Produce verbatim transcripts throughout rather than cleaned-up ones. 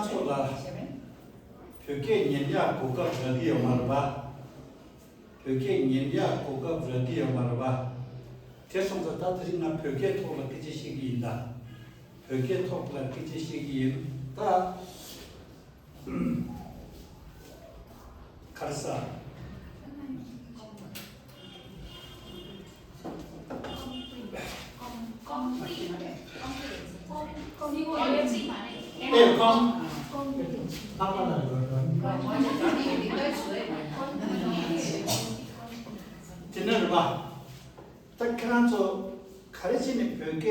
ཚོ་ལ་བོད་སྐད་ཉན་ཡག་གོ་སྐབས་རག་གི་ཡོད་མ་རེད་པ། བོད་སྐད་ཉན་ཡག་གོ་སྐབས་རག་གི་ཡོད་མ་རེད་པ། དེ་སོང་ཙང་ད་དེ་རིང་ང་བོད་སྐད་ཐོག་ལ་སྐད་ཆ་བཤད་ཀྱི་ཡིན་ད། བོད་སྐད་ཐོག་ལ་སྐད་ཆ་བཤད་ཀྱི་ཡིན་ད། ག་རེ་ཟ། ཨེ་ཁོང་། དེ་ནས་རེད་པ། ད་ཁྱེད་རང་ཚོ་ག་རེ་བྱས་ནས་བོད་སྐད་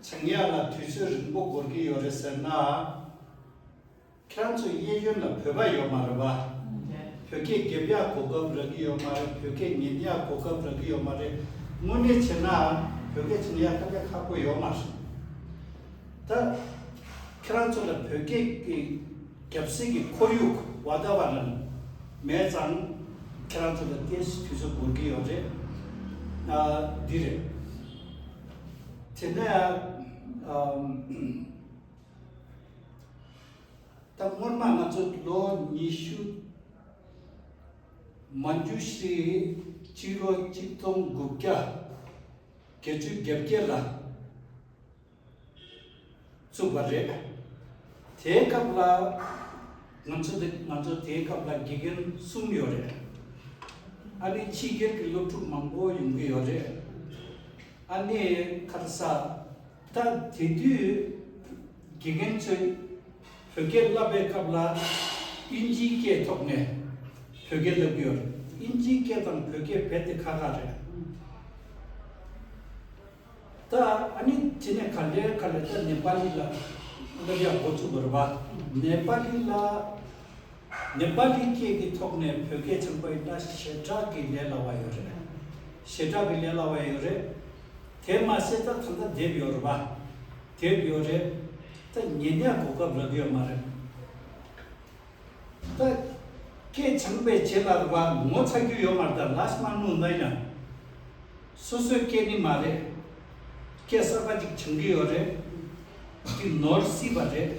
སྦྱང་ཡག་ལ་དུས་ཚོད་རིང་པོ་འགོར་གྱི་ཡོད་རེད་ཟེར་ན། ཁྱེད་རང་ཚོ་གཡས་གཡོན་ལ་བོད་པ་ཡོད་མ་རེད་པ། བོད་སྐད་རྒྱབ་ཡག་གོ་སྐབས་རག་གི་ཡོད་མ་རེད། བོད་སྐད་ཉན་ཡག་གོ་སྐབས་རག་གི་ཡོད་མ་རེད། དངོས་གནས་བྱས་ན་བོད་སྐད་སྦྱང་ཡག་དཀའ་ལས་ཁག་པོ་ཡོད་མ་རེད། ད་ཁྱེད་རང་ཚོ་ལ་བོད་སྐད་ཀྱི་རྒྱབ་སྲིད་ཀྱི་ཁོར་ཡུག་ཝ་ཏཱ་ཝ་རན་མེད་ཙང་ཁྱེད་རང་ཚོ་ལ་ཏོག་ཙམ་དུས་ཚོད་འགོར་གྱི་ཡོད་རེད། ཨ། འདི་རེད། དེ་ནས་ཨམ། ད་སྔོན་མ་ང་ཚོ་ལོ་ཉི་ཤུ་མ་འགྱུར་ཞིག་སྤྱི་ལོ་གཅིག་སྟོང་དགུ་བརྒྱ་བརྒྱད་ཅུ་གྱ་བརྒྱད་ལ་བཙུགས་པ་རེད། དེའི་སྐབས་ལ་ང་ཚོ་དེ་ང་ཚོ་དེའི་སྐབས་ལ་དགེ་རྒན་གསུམ་ཡོད་རེད། ཨ་ནི་ཕྱི་རྒྱལ་གྱི་སློབ་ཕྲུག་མང་པོ་ཡོང་གི་ཡོད་རེད། ཨ་ནི་ག་རེ་ཟ། ད་དེ་དུས་དགེ་རྒན་ཚོས་བོད་སྐད་བསླབ་པའི་སྐབས་ལ་དབྱིན་ཇིའི་སྐད་ཐོག་ནས་བོད་སྐད་བསླབ་ཀྱི་ཡོད་རེད། དབྱིན་ཇིའི་སྐད་དང་བོད་སྐད་རྦད་དེ་ཁག་ཁག་རེད། ད་ཨ་ནི་དེ་ནས་ག་ལེར་ག་ལེར་ད་ནེ་པ་ལི་ལ་བསླབ་ཡག་འགོ་བཙུགས་པ་རེད་པ། ནེ་པ་ལི་ལ་ནེ་པ་ལི་སྐད་ཀྱི་ཐོག་ནས་བོད་སྐད་སྦྱངས་པ་ཡིན་ན་ཞེ་དྲག་གི་ལས་སླ་བ་ཡོད་རེད། ཞེ་དྲག་གི་ལས་སླ་བ་ཡོད་རེད། དེ་མ་ཟད་ད་ད་ལྟ་དེབ་ཡོད་རེད་པ། དེབ་ཡོད་རེད། ད་ཉན་ཡག་གོ་སྐབས་རག་གི་ཡོད་མ་རེད། ད་སྐད་སྦྱངས་པའི་རྗེས་ལ་རེད་པ། ངོ་ཚ་རྒྱུ་ཡོད་མ་རེད། ད་ལས་མ་ནུ་ན་ཡང་སོ་སོའི་སྐད་ནི་མ་རེད། སྐད་གསར་པ་ཅིག་སྦྱང་གི་ཡོད་རེད། དེ་ནོར་སྲིད་པ་རེད།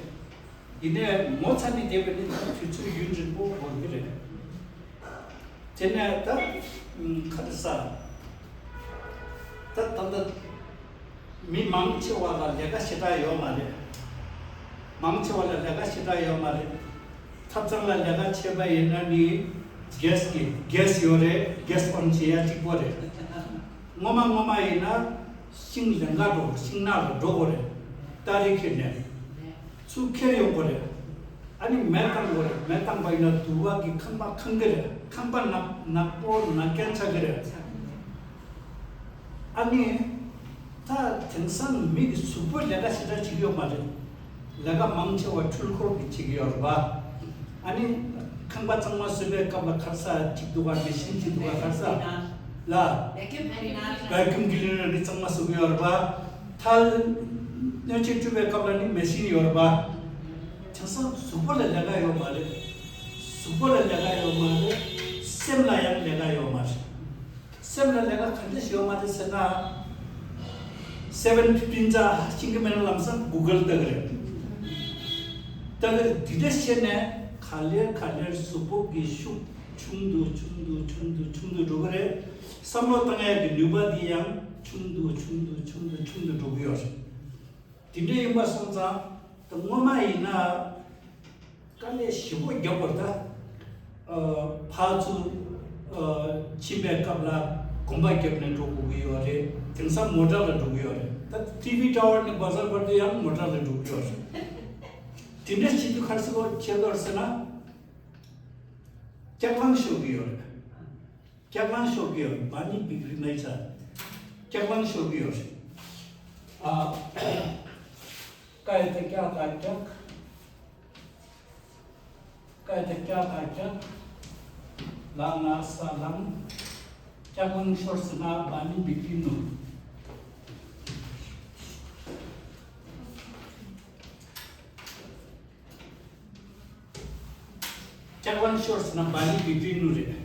ཡིན་ནའི་ངོ་ཚ་ནས་བསྡད་པ་ནི་ད་དུས་ཚོད་ཡུན་རིང་པོ་འགོར་གི་རེད། དེ་ནས་ད་ག་རེ་ཟ། ད་ད་ལྟ་མི་མང་ཆེ་བ་ལ་ལས་ཀ་ཞེ་དྲག་ཡོད་མ་རེད། མང་ཆེ་བ་ལ་ལས་ཀ་ཞེ་དྲག་ཡོད་མ་རེད། ཐབ་ཚང་ལ་ལས་ཀ་བྱེད་པ་ཡིན་ན་ནི་གེ་སི་གི་གེ་སི་ཡོད་རེད། གེ་སི་ཨོན་བྱེད་ཡ་གཅིག་པོ་རེད། སྔོན་མ་སྔོན་མ་ཡིན་ན་ཤིང་ལེན་ག་འགྲོ། ཤིང་ནགས་ལ་འགྲོ་དགོས་རེད། སྟ་རེ་ཁྱེར་ནས་ཚུར་ཁྱེར་ཡོང་དགོས་རེད། ཨ་ནི་མེ་བཏང་དགོས་རེད། མེ་བཏང་པ་ཡིན་ན་དུ་བ་གི་ཁང་པ་ཁེངས་གི་རེད། ཁང་པ་ནག་ནག་པོ་ནག་རྐྱང་ཆགས་གི་རེད། ཨ་ནི་ད་དེང་སང་མི་གི་གཟུགས་པོས་ལས་ཀ་ཞེ་དྲག་བྱེད་ཀྱི་ཡོད་མ་རེད། ལས་ཀ་མང་ཆེ་བ་འཕྲུལ་འཁོར་གྱིས་བྱེད་ཀྱི་ཡོད་རེད་པ། ཨ་ནི་ཁང་པ་གཙང་མ་བཟོ་བའི་སྐབས་ལ་ག་རེ་ཟ་ཅིག་འདུག་ག་མེ་ཤིན་ཅིག་འདུག་ག་ག་རེ་ཟ་ལ། བེ་ཀུམ་ཀི་ལི་ནར་ནི་གཙང་མ་བཟོ་གི་ཡོད་རེད་པ། ཐལ་སྣོད་ཆས་བཀྲུ་བའི་སྐབས་ལ་ནི་མེ་ཤིན་ཡོད་རེད་པ། དེང་སང་གཟུགས་པོ་ལ་ལས་ཀ་ཡོད་མ་རེད། གཟུགས་པོ་ལ་ལས་ཀ་ཡོད་མ་རེད། སེམས་ལ་ཡང་ལས་ཀ་ཡོད་མ་རེད། སེམས་ལ་ལས་ཀ་ག་འདྲ་ཞིག་ཡོད་མ་རེད་ཟེར་ན། སེ་ཝེན་ཕིཕ་ཊིན་ཙམ་ཤེས་ཀྱི་མེད་ན་ལམ་སང་གུ་གལ་ལྟ་གི་རེད། ལྟ་གི་རེད། འདི་འདྲ་བྱས་ནས་ག་ལེར་ག་ལེར་གཟུགས་པོ་གི་ཤུགས་ཆུང་དུ་ཆུང་དུ་ཆུང་དུ་ཆུང་དུ་འགྲོ་གི་རེད། བསམ་བློ་བཏང་ཡག་གི་ནུས་པ་འདི་ཡང་ཆུང་དུ་ཆུང་དུ་ཆུང་དུ་ཆུང་དུ་འགྲོ་གི་ཡོད་རེད། དེ་འདྲ་ཡིན་པ་སོང་ཙང་ད་སྔོན་མ་ཡིན་ན། དཀའ་ལས་ཞེ་པོ་རྒྱབ་པ་རེད་ད། ཨ། ཕར་ཚུར། ཨ། ཕྱིན་པའི་སྐབས་ལ་གོམ་པ་བརྒྱབ་ནས་འགྲོ་དགོས་ཀྱི་ཡོད་རེད། དེང་སང་མོ་ཊ་ལ་འགྲོ་གི་ཡོད་རེད། ད་ཊི་ཝི་ཊ་ཝར་ནས་བྷ་ཟར་བར་དུ་ཡང་མོ་ཊ་ལ་འགྲོ་གི་ཡོད་རེད། དེ་འདྲ་བྱེད་དུས་ག་རེ་ཟེར་དགོས་ཟེར་ན། ལྕགས་གླང་ཤོར་གི་ཡོད་རེད། ལྕགས་གླང་ཤོར་གི་ཡོད་རེད། བ་ནི་བིག་རི་མེ་ཆ། ལྕགས་གླང་ཤོར་གི་ཡོད་རེད། ཨ། ཀ་ཡ་ཏ་ཀྱ་ཏ་ཀྱག་ཀ་ཡ་ཏ་ཀྱ་ཏ་ཀྱག་ལ་ང་ས་ལང་། ལྕགས་གླང་ཤོར་ཟེར་ན་བ་ནི་བིག་རི་ནུ། ལྕགས་གླང་ཤོར་ཟེར་ན་བ་ནི་བིག་རི་ནུ་རེད།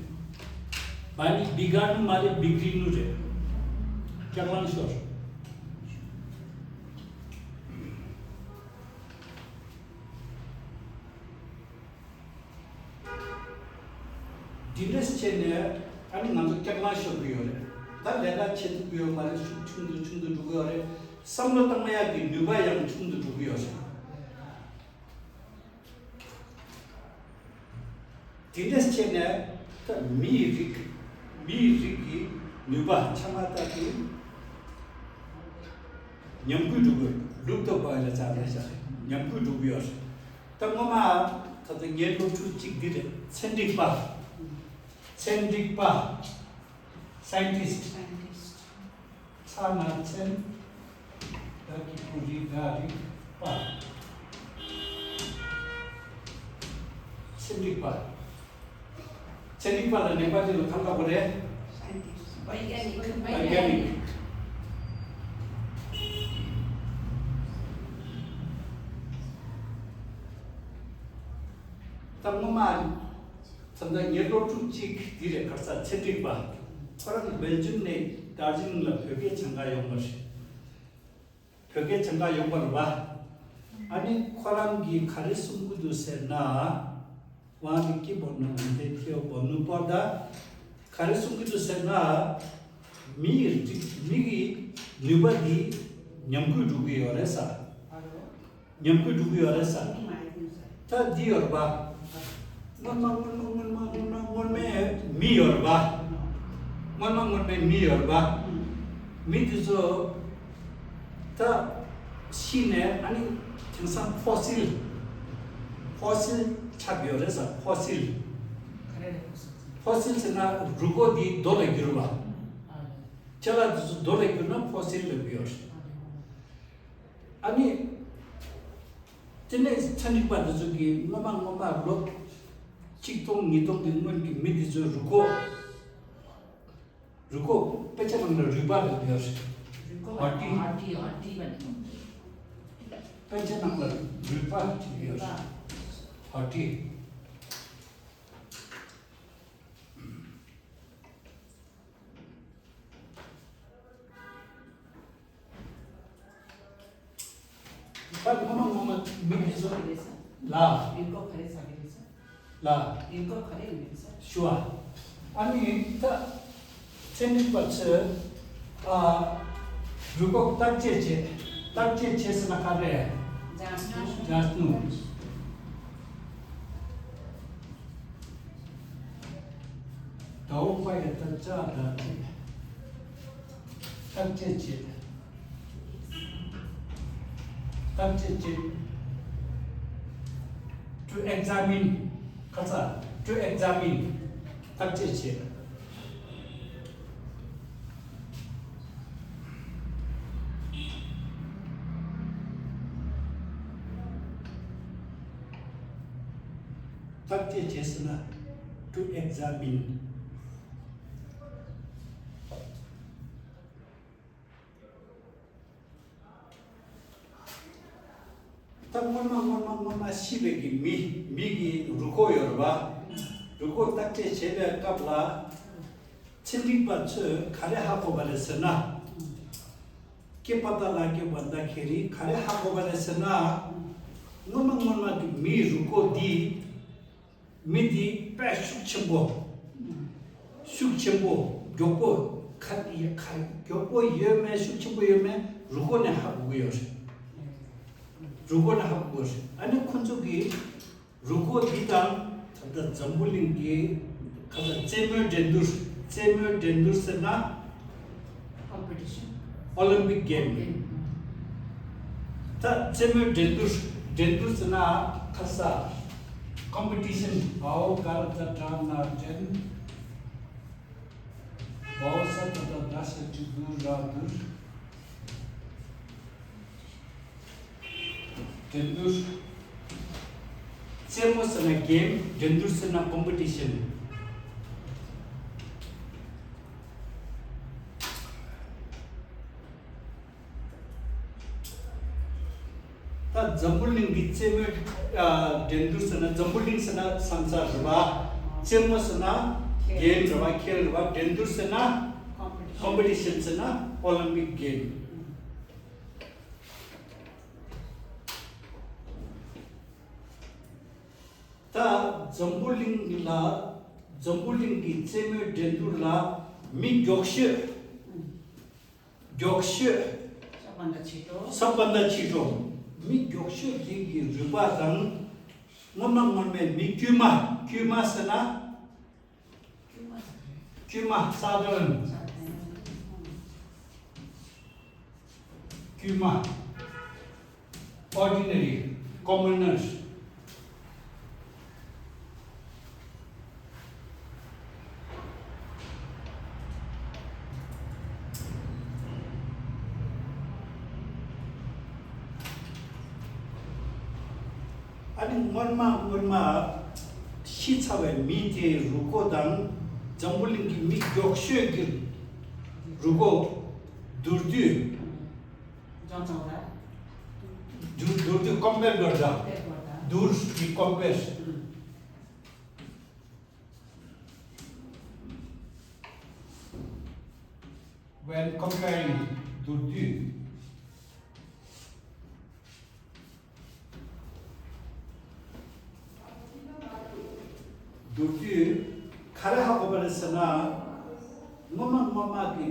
བ་ནི་བི་ག་ནུ་མ་རེད། བིག་རི་ནུ་རེད། ལྕགས་གླང་ཤོར། འདི་འདྲས་བྱས་ནས་ཨ་ནི་ང་ཚོ་སྐྱག་ལང་ཤོར་གི་ཡོད་རེད། ད་ལས་ཀ་བྱེད་ཐུབ་ཀྱི་ཡོད་མ་རེད། ཤུགས་ཆུང་དུ་ཆུང་དུ་འགྲོ་གི་ཡོད་རེད། བསམ་བློ་བཏང་ཡག་གི་ནུས་པ་ཡང་ཆུང་དུ་འགྲོ་གི་ཡོད་རེད། དེ་འདྲས་བྱས་ནས་ད་མིའི་རིགས་མིའི་རིགས་ཀྱི་ནུས་པ་ཆ་མ་ལྟ་དེ་ཉམས་རྒུད་འགྲོ་གི་ཡོད། ལུག་ཏོ་པ་ལ་ཙག་ལ་ཙག་ཉམས་རྒུད་འགྲོ་གི་ཡོད་རེད། ད་སྔོན་མ་ད་ལྟ་ངའི་སློབ་ཕྲུག་གཅིག་འདི་རེད། ཚན་རིག་པ། ཚན་རིག་པ། Scientist. Scientist. ཚ་ན་ཚན། ད་གི་གུ་རི་ད་རིག་པ། ཚན་རིག་པ། ཚན་རིག་པ་ལ་ནད་པ་དེ་ལ་གང་ལྟ་བུ་རེད། Scientist. Organic. Organic. ད་སྔོན་མ་ད་ལྟ་ངའི་སློབ་ཕྲུག་གཅིག་འདི་རེད། ག་རེ་ཟེར། ཚན་རིག་པ། ཁོ་རང་སྦེལ་ཇམ་ནས་དར་ཇི་ལིང་ལ་བོད་སྐད་སྦྱང་ག་ཡོང་བ་རེད། བོད་སྐད་སྦྱང་ག་ཡོང་བ་རེད་པ། ཨ་ནི་ཁོ་རང་གིས་ག་རེ་གསུང་གི་འདུག་ཟེར་ན། 我的基本的问题，我努巴达，ག་རེ་གསུང་གི་འདུག་ཟེར་ན། མི་ཡི་རིགས་མི་གི་ནུས་པ་འདི་ཉམས་རྒུད་འགྲོ་གི་ཡོད་རེད་ས། ཉམས་རྒུད་འགྲོ་གི་ཡོད་རེད་ས། ད་འདི་ཡོད་རེད་པ། སྔོན་མ་སྔོན་མ་སྔོན་མ་སྔོན་མ་སྔོན་མའི་མི་ཡོད་རེད་པ། སྔོན་མ་སྔོན་མའི་མི་ཡོད་རེད་པ། མི་དེ་ཚོ་ད་ཤི་ནས་ཨ་ནི་དེང་སང་ཕོ་སིལ། ཕོ་སིལ་ཆགས་ཡོད་རེད་ས། ཕོ་སིལ། ཕོ་སིལ་ཟེར་ན་རུས་ཁོག་འདི་རྡོ་ལ་འགྱུར་བ། ཅ་ལག་དེ་ཚོ་རྡོ་ལ་འགྱུར་ན་ཕོ་སིལ་ལབ་ཀྱི་ཡོད་རེད། ཨ་ནི། དེ་ནས་ཚན་རིག་པ་དེ་ཚོ་གིས་སྔོན་མ་སྔོན་མ་ལོ་གཅིག་སྟོང་ཉིས་སྟོང་གི་སྔོན་གྱི་མི་དེ་ཚོའི་རུས་ཁོག་རུས་ཁོག་དཔེ་ཆ་ནང་ལ་རུས་པ་རེད་ཡོད་རེད། རུས་ཁོག་ཧར་ཊི། ཧར་ཊི། ཧར་ཊི་ལ་ནི། དཔེ་ཆ་ནང་ལ་རུས་པ་ཅིག་ཡོད་རེད། ཧར་ཊི། ད་ངོ་མ་ངོ་མ་མི་དེ་ཚོ་ལ། ཡིན་ཀོ་ག་རེ་ཟ་གི་རེད་ས། ལ། ཡིན་ཀོ་ག་རེ་ཡིན་རེད་ས། ཞུ་བ། ཨ་ནི་ད་ཚན་རིག་པ་ཚོས་ཨ་རུས་ཁོག་བརྟག་དཔྱད་བྱེད། བརྟག་དཔྱད་བྱེད་ཟེར་ན་ག་རེ། ཇ་སྣུམ། ཇ་སྣུམ། ད་འོག་པ་ཡ་ད་ཅ་ད་ཅེ། བརྟག་དཔྱད་བྱེད། བརྟག་དཔྱད་བྱེད། To examine. ཁ་ཚ། To examine. བརྟག་དཔྱད་བྱེད། བརྟག་དཔྱད་བྱེད་ཟེར་ན། To examine. ད་སྔོན་མ་སྔོན་མ་སྔོན་མ་ཤི་བའི་གི་མི་མི་གི་རུས་ཁོག་ཡོད་རེད་པ། རུས་ཁོག་བརྟག་དཔྱད་བྱེད་པའི་སྐབས་ལ། ཚན་རིག་པ་ཚོས་ག་རེ་ཧ་གོ་བ་རེད་ཟེར་ན། ཀེ་པ་ཏ་ལ་ཀེ་པ་ཏ་ཁེ་རི་ག་རེ་ཧ་གོ་བ་རེད་ཟེར་ན། སྔོན་མ་སྔོན་མ་གི་མིའི་རུས་ཁོག་འདི། མི་འདི་དཔེ་ཤུགས་ཆེན་པོ། ཤུགས་ཆེན་པོ། མགྱོགས་པོ། ཁ་ཡ་ཁ་མགྱོགས་པོ་ཡོད་མེད། ཤུགས་ཆེན་པོ་ཡོད་མེད་རུས་ཁོག་ནས་ཧ་གོ་གི་ཡོད་རེད། རུས་ཁོག་ནས་ཧ་གོ་གི་ཡོད་རེད། ཨ་ནི་ཁོ་ཚོ་གིས་རུས་ཁོག་འདི་དང་ད་ལྟ་འཛམ་བུ་གླིང་གི་ཁ་ཚ་རྩེད་མོའི་འགྲན་བསྡུར། རྩེད་མོའི་འགྲན་བསྡུར་ཟེར་ན། Competition. Olympic Game. ད་རྩེད་མོའི་འགྲན་བསྡུར། འགྲན་བསྡུར་ཟེར་ན་ཁ་ས། Competition. བའོ་གར་ད་དྲ་ན་འགྲན། བའོ་ས་ད་ད་ད་ཤ་ཅི་བསྡུར་ར་བསྡུར། འགྲན་བསྡུར། རྩེད་མོ་ཟེར་ན་game. འགྲན་བསྡུར་ཟེར་ན་competition. ད་འཛམ་བུ་གླིང་གི་རྩེད་མོའི་ཨ་འགྲན་བསྡུར་ཟེར་ན། འཛམ་བུ་གླིང་ཟེར་ན་ས་མཚམས་རེད་པ། རྩེད་མོ་ཟེར་ན་game རེད་པ། ཁེལ་རེད་པ། འགྲན་བསྡུར་ཟེར་ན་competition ཟེར་ན་Olympic Game. ད་འཛམ་བུ་གླིང་ལ་ འཛམ་བུ་གླིང་གི་རྩེད་མོའི་འགྲན་བསྡུར་ལ་མི་མགྱོགས་ཤོས། མགྱོགས་ཤོས། ས་པཎ་ད་མཆེད་གྲོགས། ས་པཎ་ད་མཆེད་གྲོགས། མི་མགྱོགས་ཤོས་དེ་གི་རུས་པ་དང་། སྔོན་མ་སྔོན་མའི་མི་དཀྱུས་མ། དཀྱུས་མ་ཟེར་ན། དཀྱུས་མ། Southern། དཀྱུས་མ། Ordinary། Commoners། ཨ་ནི་སྔོན་མ་སྔོན་མ་ཤི་ཚར་བའི་མི་དེའི་རུས་ཁོག་དང་འཛམ་བུ་གླིང་གི་མི་མགྱོགས་ཤོས་ཀྱི་རུས་ཁོག་བསྡུར་དུས། བསྡུར། བསྡུར་དུས་compare་དགོས་རེད་ད། བསྡུར་གྱི་compare། When comparing། བསྡུར་དུས། བསྡུར་དུས་ག་རེ་ཧ་གོ་བ་རེད་ཟེར་ན། སྔོན་མ་སྔོན་མ་གི་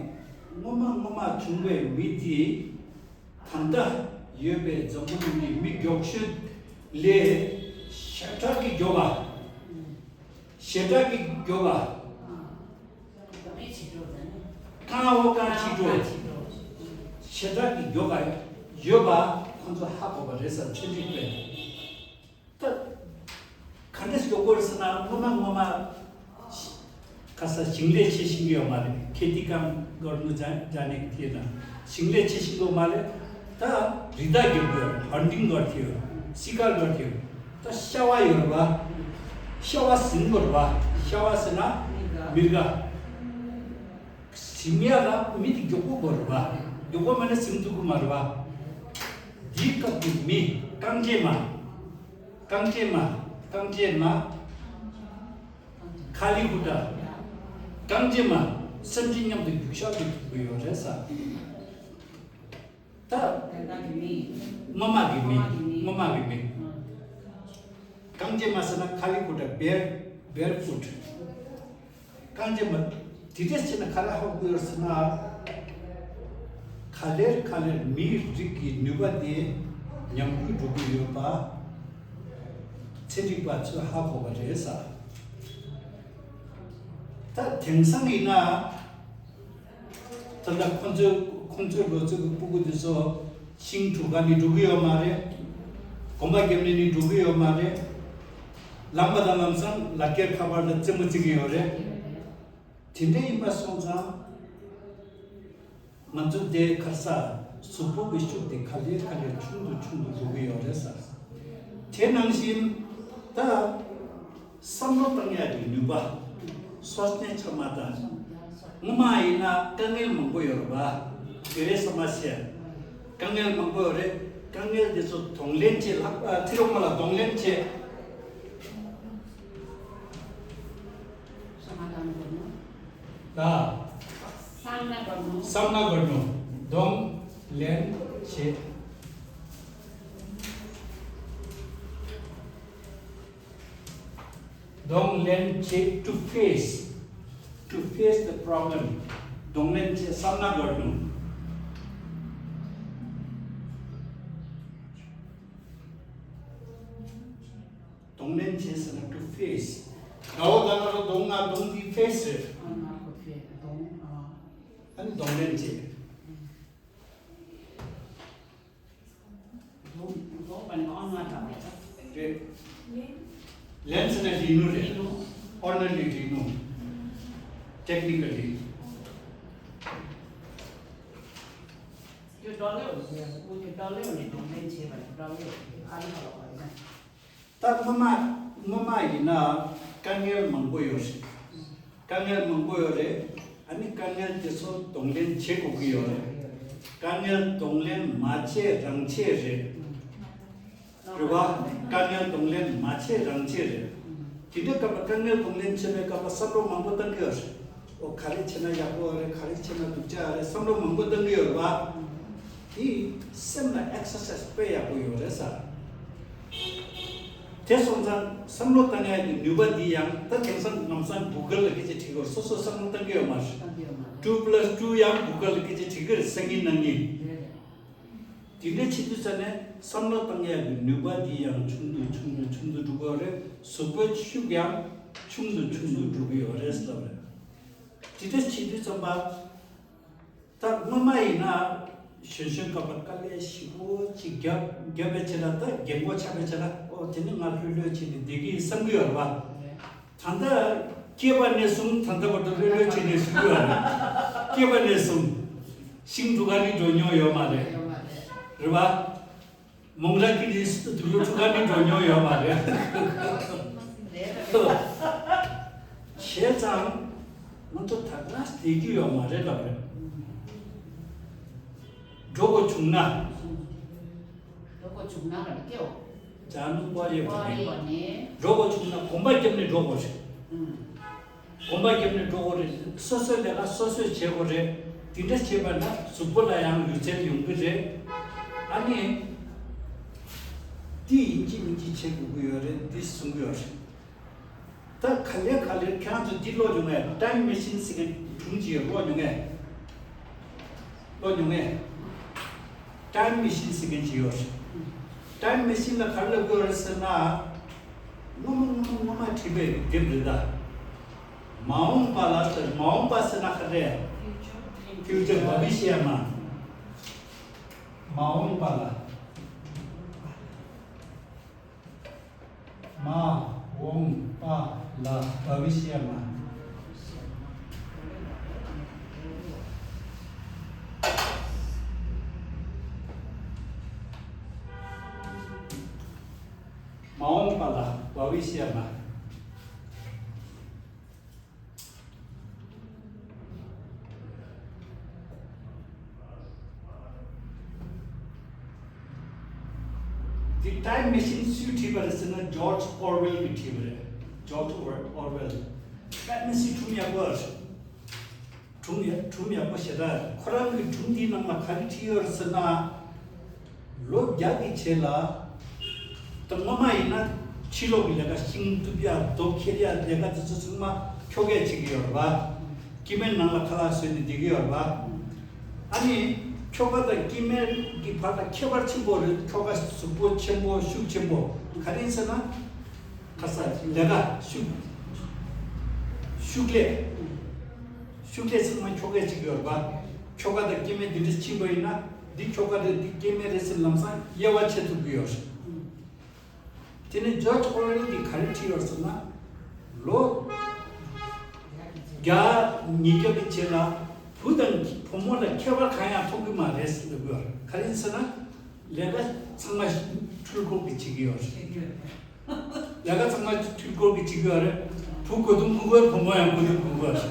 སྔོན་མ་སྔོན་མ་བྱུང་བའི་མི་དེ་ད་ལྟ་ཡོད་པའི་འཛམ་བུ་གླིང་གི་མི་མགྱོགས་ཤོས་ལས་ཞེ་དྲག་གི་མགྱོགས་པ། ཞེ་དྲག་གི་མགྱོགས་པ། རྐང་འོག་རྐང་མཆེད་གྲོགས། ཞེ་དྲག་གི་མགྱོགས་པ་ཡོད་པ་ཁོང་ཚོ་ཧ་གོ་བ་རེད་ཟེར། ཚན་རིག་པས། ད་ག་འདྲས་མགྱོགས་པོ་རེད་ཟེར་ན། སྔོན་མ་སྔོན་མ་ཁ་ས་ཞིང་ལས་བྱེད་ཤེས་ཀྱི་ཡོད་མ་རེད། खेती काम गर्नु जा- जानेको थिएन། ཞིང་ལས་བྱེད་ཤེས་ཀྱི་ཡོད་མ་རེད། ད་རི་དྭགས་རྒྱུག་དགོས། Hunting་གོ་ཐིའོ། शिकार་གོ་ཐིའོ། ད་ཤ་བ་ཡོད་རེད་བ། ཤ་བ་ཟིན་དགོས་རེད་བ། ཤ་བ་ཟེར་ན་མི་དགའ། ཟིན་ཡ་ལ་མི་དེ་མགྱོགས་པོ་དགོས་རེད་བ། མགྱོགས་པོ་མེད་ན་ཟིན་ཐུབ་ཀྱི་མ་རེད་བ། འདིའི་སྐབས་ཀྱི་མི་རྐང་རྗེས་མ། རྐང་རྗེས་མ། རྐང་རྗེས་མ། ཁ་ལི་ཧུ་ཏྲ། རྐང་རྗེས་མ་སེམས་ཅན་མཉམ་དུ་རྒྱུག་ཤར་དུ་ཐུག་གི་ཡོད་རེད་ཟེར། ད་སྔོན་མ་གི་མི། སྔོན་མ་གི་མི། རྐང་རྗེས་མ་ཟེར་ན་ཁ་ལི་ཧུ་ཏྲ། bare barefoot། རྐང་རྗེས་མ་དེ་འདྲས་བྱས་ན་ག་རེ་ཧ་གོ་ཡོད་ཟེར་ན། ག་ལེར་ག་ལེར་མིའི་རིགས་ཀྱི་ནུས་པ་དེ་ཉམས་རྒུད་འགྲོ་གི་ཡོད་པ་ཚན་རིག་པ་ཚོས་ཧ་གོ་བ་རེད་ཟེར། ད་དེང་སང་ཡིན་ན། ད་ལྟ་ཁོང་ཚོའི་ཁོང་ཚོའི་ལོ་ཚོད་ཀྱི་སྤུ་གུ་དེ་ཚོ་ཤིང་འདྲུད་ག་ནས་འགྲོ་གི་ཡོད་མ་རེད། གོམ་པ་རྒྱབ་ནས་ནི་འགྲོ་གི་ཡོད་མ་རེད། ལམ་པ་དང་ལམ་སང་ལག་ཁྱེར་ཁ་པར་དང་རྩེད་མོ་རྩེ་གི་ཡོད་རེད། དེ་འདྲ་ཡིན་པ་སོང་ཙང་། ང་ཚོ་དེ་གར་ས་གཟུགས་པོ་གི་ཤུགས་དེ་ག་ལེར་ག་ལེར་ཆུང་དུ་ཆུང་དུ་འགྲོ་གི་ཡོད་རེད་ཟེར། དེ་ནང་བཞིན་ད། བསམ་བློ་བཏང་ཡག་གི་ནུས་པ། སོ་སོ་ནས་ཆ་མ་ད། སྔོན་མ་ཡིན་ན་དཀའ་ངལ་མང་པོ་ཡོད་རེད་བ། དེ་རེད་བསམ་མ་ཤེས། དཀའ་ངལ་མང་པོ་ཡོད་རེད། དཀའ་ངལ་དེ་ཚོ་གདོང་ལེན་བྱེད་ལ། ཨ། ཚེ་རོགས་མ་ལ་གདོང་ལེན་བྱེད། བསམ་ན་དགོས་ནོ། ད། བསམ་ན་དགོས་ནོ། བསམ་ན་དགོས་ནོ། གདོང་ལེན་བྱེད། གདོང་ལེན་བྱེད། to face, to face the problem. གདོང་ལེན་བྱེད། བསམ་ན་དགོས་ནོ། གདོང་ལེན་བྱེད་ཟེར་ན་to face། དགའ་བོ་དགའ་ན་རོ་གདོང་ང་གདོང་འདི་face་རེད། ཨ་ནི་གདོང་ལེན་བྱེད། རེད། ལེན་ཟེར་ན་ལེན་ནོ་རེད། ཨོ་ནར་ལི་ལེན་ནོ། ཊེག་ནི་ཀལ་ལི། ད་སྔོན་མ་སྔོན་མ་ཡིན་ན་དཀའ་ངལ་མང་པོ་ཡོད་རེད། དཀའ་ངལ་མང་པོ་ཡོད་རེད། ཨ་ནི་དཀའ་ངལ་དེ་ཚོ་གདོང་ལེན་བྱེད་དགོས་ཀྱི་ཡོད་རེད། དཀའ་ངལ་གདོང་ལེན་མ་བྱས་རང་བྱས་རེད། རེད་བ། དཀའ་ངལ་གདོང་ལེན་མ་བྱས་རང་བྱས་རེད། དེ་འདྲའི་སྐབས་ལ་དཀའ་ངལ་གདོང་ལེན་བྱེད་པའི་སྐབས་ལ་བསམ་བློ་མང་པོ་བཏང་གི་ཡོད་རེད། ཨོ་ག་རེ་བྱས་ན་ཡག་པོ་རེད། ག་རེ་བྱས་ན་སྡུག་ཅག་རེད། བསམ་བློ་མང་པོ་བཏང་གི་ཡོད་རེད་བ། དེ་སེམས་ལ་ཨེག་སར་སའིཛ་དཔེ་ཡག་པོ་ཡོད་རེད་ཟེར། དེ་སོང་ཙང་བསམ་བློ་བཏང་ཡག་གི་ནུས་པ་འདི་ཡང་ད་དེང་སང་ལམ་སང་གུ་གལ་ལ་སྐད་ཆ་དྲིས་ཀྱི་ཡོད། སོ་སོ་བསམ་བློ་བཏང་གི་ཡོད་མ་རེད། བཏང་གི་ཡོད་མ་རེད། ཊུ་པ་ལ་སི་ཊུ་ཡང་གུ་གལ་ལ་སྐད་ཆ་དྲིས་ཀྱི་རེད། སང་ཉིན་གནངས་ཉིན། རེད་རེད། དེ་འདྲ་བྱེད་དུས་ཙ་ནས་བསམ་བློ་བཏང་ཡག་གི་ནུས་པ་འདི་ཡང་ཆུང་དུ་ཆུང་དུ་ཆུང་དུ་འགྲོ་གི་ཡོད་རེད། གཟུགས་པོའི་ཤུགས་ཡང་ཆུང་དུ་ཆུང་དུ་འགྲོ་གི་ཡོད་རེད་ལབ་རེད། དེ་འདྲ་བྱེད་དུས་ཙམ་པ། ད་སྔོན་མ་ཡིན་ན་གཞོན་གཞོན་སྐབས་ལ་དཀའ་ལས་ཞེ་པོ་ཅིག་རྒྱབ་རྒྱབ་པའི་ཆེད་ལ། ད་རྒན་གོག་ཆགས་པའི་ཆེད་ལ། ཨོ་དེ་ནི་ང་ལྷོད་ལྷོད་བྱས་ནས་བསྡད་ཀྱི་ཡིན་བསམ་གྱི་ཡོད་རེད་པ། ད་ལྟ་སྐྱེས་པ་ནས་བཟུང་ད་ལྟ་བར་དུ་ལྷོད་ལྷོད་བྱས་ནས་བཞུགས་ཡོད་རེད། སྐྱེས་པ་ནས་བཟུང་ཤིང་དུ་ག་ནི་འགྲོ་མྱོང་ཡོད་མ་རེད། རེད་པ། མོང་ར་གི་རིས་སུ་དུག་ལོ་ཁྲུ་ག་ནི་འགྲོ་མྱོང་ཡོད་མ་རེད། བྱས་ཙང་ང་ཚོ་ད་ག་རང་བསྡད་རྒྱུ་ཡོད་མ་རེད་ལབ་རེད། འགྲོ་དགོས་བྱུང་ན། འགྲོ་དགོས་བྱུང་ན་ར་སྐྱེའོ། ཇ་ནུ་པ་རེ་པ་པ་རེ་པ་ནི། འགྲོ་དགོས་བྱུང་ན་གོམ་པ་བརྒྱབ་ནས་འགྲོ་དགོས་རེད། ཨུམ། གོམ་པ་བརྒྱབ་ནས་འགྲོ་དགོས་རེད། སོ་སོའི་ལས་ཀ་སོ་སོས་བྱེད་དགོས་རེད། དེ་འདྲ་བྱས་པ་ན་གཟུགས་པོ་ལ་ཡང་ལུས་རྩལ་ཡོང་གི་རེད། ཨ་ནི། འདི་ཡིན་གཅིག་མིན་གཅིག་བྱེད་དགོས་ཀྱི་ཡོད་རེད། འདི་གསུང་གི་ཡོད་རེད། ད་ག་ལེ་ག་ལེར་ཁྱེད་རང་ཚོ་འདི་ཀློག་མྱོང་ངས། ཊའིམ་མེ་ཤིན་ཟེར་མཁན་སྒྲུང་ཅིག་ཡོད། ཀློག་མྱོང་ངས། ཀློག་མྱོང་ངས། ཊའིམ་མེ་ཤིན་ཟེར་མཁན་ཅིག་ཡོད་རེད། ཊའིམ་མེ་ཤིན་ལ་ག་རེ་ལབ་ཀྱི་ཡོད་རེད་ཟེར་ན། སྔོན་མ་སྔོན་མ་སྔོན་མ་བྲིས་པའི་དེབ་རེད་ད། མ་འོངས་པ་ལ་ཟེར། མ་འོངས་པ་ཟེར་ན་ག་རེ། ཕིའུ་ཅར་བྷ་བི་ཤ་ཡ་མ། མ་འོངས་པ་ལ། མ་འོངས་པ་ལ་བྷ་བི་ཤ་ཡ་མ། མ་འོངས་པ་ལ་བྷ་བི་ཤ་ཡ་མ། འདི་ཊའིམ་མེ་ཤིན་སུས་བྲིས་པ་རེད་ཟེར་ན། ཇོརྗ་ཨོར་ཝེལ་གྱིས་བྲིས་པ་རེད། ཇོརྗ་ཨོར་ཝེལ། ཊའིམ་མེ་ཤིན་སྒྲུང་ཡག་པོ་རེད། སྒྲུང་ཡག་སྒྲུང་ཡག་པོ་ཞེ་དྲག་རེད། ཁོ་རང་གི་སྒྲུང་འདིའི་ནང་ལ་ག་རེ་བྲིས་ཡོད་རེད་ཟེར་ན། ལོ་བརྒྱ་གི་རྗེས་ལ། ད་སྔོན་མ་ཡིན་ན་ཕྱི་ལོགས་ཀྱི་ལས་ཀ། ཤིང་གཏུབ་ཡ། རྡོ་འཁྱེར་ཡ། ལས་ཀ་དེ་ཚོ་ཚང་མ་ཁྱོ་གས་བྱེད་ཀྱི་ཡོད་རེད་པ། སྐྱེ་དམན་ནང་ལ་ཁ་ལག་བཟོས་ནས་བསྡད་ཀྱི་ཡོད་རེད་པ། ཨ་ནི་ཁྱོ་ག་དང་སྐྱེ་དམན་གྱི་བར་ལ་ཁྱད་པར་ཆེན་པོ་རེད། ཁྱོ་ག་གཟུགས་པོ་ཆེན་པོ་ཤུགས་ཆེན་པོ། ག་རེ་ཡིན་ཟེར་ན། ཁ་ས་ལས་ཀ་ཤུགས་ཤུགས་ལས་ཤུགས་ལས་ཚང་མ་ཁྱོ་གས་བྱེད་ཀྱི་ཡོད་རེད་པ། ཁྱོ་ག་དང་སྐྱེ་དམན་འདི་འདྲ་ཕྱིན་པ་ཡིན་ན། འདི་ཁྱོ་ག་རེད། འདི་སྐྱེ་དམན་རེད་ཟེར་ལམ་སང་དབྱེ་བ་ཕྱེ་ཐུབ་ཀྱི་ཡོད་རེད། དེ་ནས་ཇོརྗ་ཨོར་ཝེལ་གྱིས་ག་རེ་བྲིས་ཡོད་ཟེར་ན། ལོ་བརྒྱ་ཉིས་བརྒྱ་གི་རྗེས་ལ་བུ་དང་བུ་མོ་ལ་ཁྱད་པར་གང་ཡང་མཐོང་གི་མ་རེད་ཟེར་ལབ་ཀྱི་ཡོད་རེད། ག་རེ་ཡིན་ཟེར་ན། ལས་ཀ་ཚང་མ་འཕྲུལ་འཁོར་གྱིས་བྱེད་ཀྱི་ཡོད་རེད། ལས་ཀ་ཚང་མ་འཕྲུལ་འཁོར་གྱིས་བྱེད་ཀྱི་ཡོད་རེད། བུ་གོ་དུང་གོ་གོ། བུ་མོ་ཡང་གོ་དུང་གོ་གོ་རེད།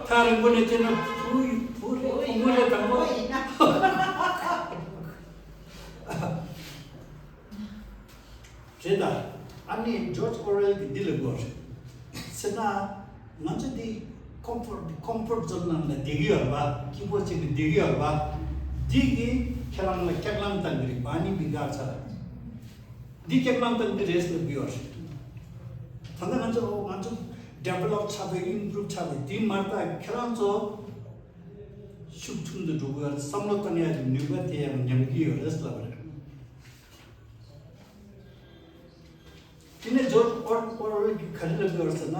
ཐག་རིང་པོ་ནས་བལྟས་ན་བུ་བུ་རེད། བུ་མོ་རེད། དང་པོ་ཡིན་ན། རེད་ད། ཨ་ནི་ཇོརྗ་ཨོར་ཝེལ་གྱིས་འདི་ལབ་ཀྱི་ཡོད་རེད། ཟེར་ན། ང་ཚོ་འདི་ཀོམ་ཕོར་ཊི་ཀོམ་ཕོར་ཊི་ཛོན་ནང་ལ་བསྡད་ཀྱི་ཡོད་རེད་པ། སྐྱིད་པོ་བྱས་ནས་བསྡད་ཀྱི་ཡོད་རེད་པ། འདི་གིས་ཁྱེད་རང་ལ་སྐྱག་ལམ་བཏང་གི་རེད། བ་ནི་བི་ག་ཚ་ལ། འདི་སྐྱག་ལམ་བཏང་གི་རེད་ཟེར་གྱི་ཡོད་རེད། ད་ལྟ་ང་ཚོ་ང་ཚོ་ཌི་ཝེ་ལོབ་ཆགས་པའི་ཨིམ་པུ་རུབ་ཆགས་པའི་དེ་མ་གཏོགས་ཁྱེད་རང་ཚོ་ཤུགས་ཆུང་དུ་འགྲོ་གི་ཡོད་རེད། བསམ་བློ་བཏང་ཡག་གི་ནུས་པ་དེ་ཡང་ཉམས་ཀྱི་ཡོད་རེད་ལབ་པ་རེད། དེ་ནས་ཇོརྗ་ཨོར་ཨོར་ཝེལ་གྱིས་ག་རེ་ལབ་ཡོད་ཟེར་ན།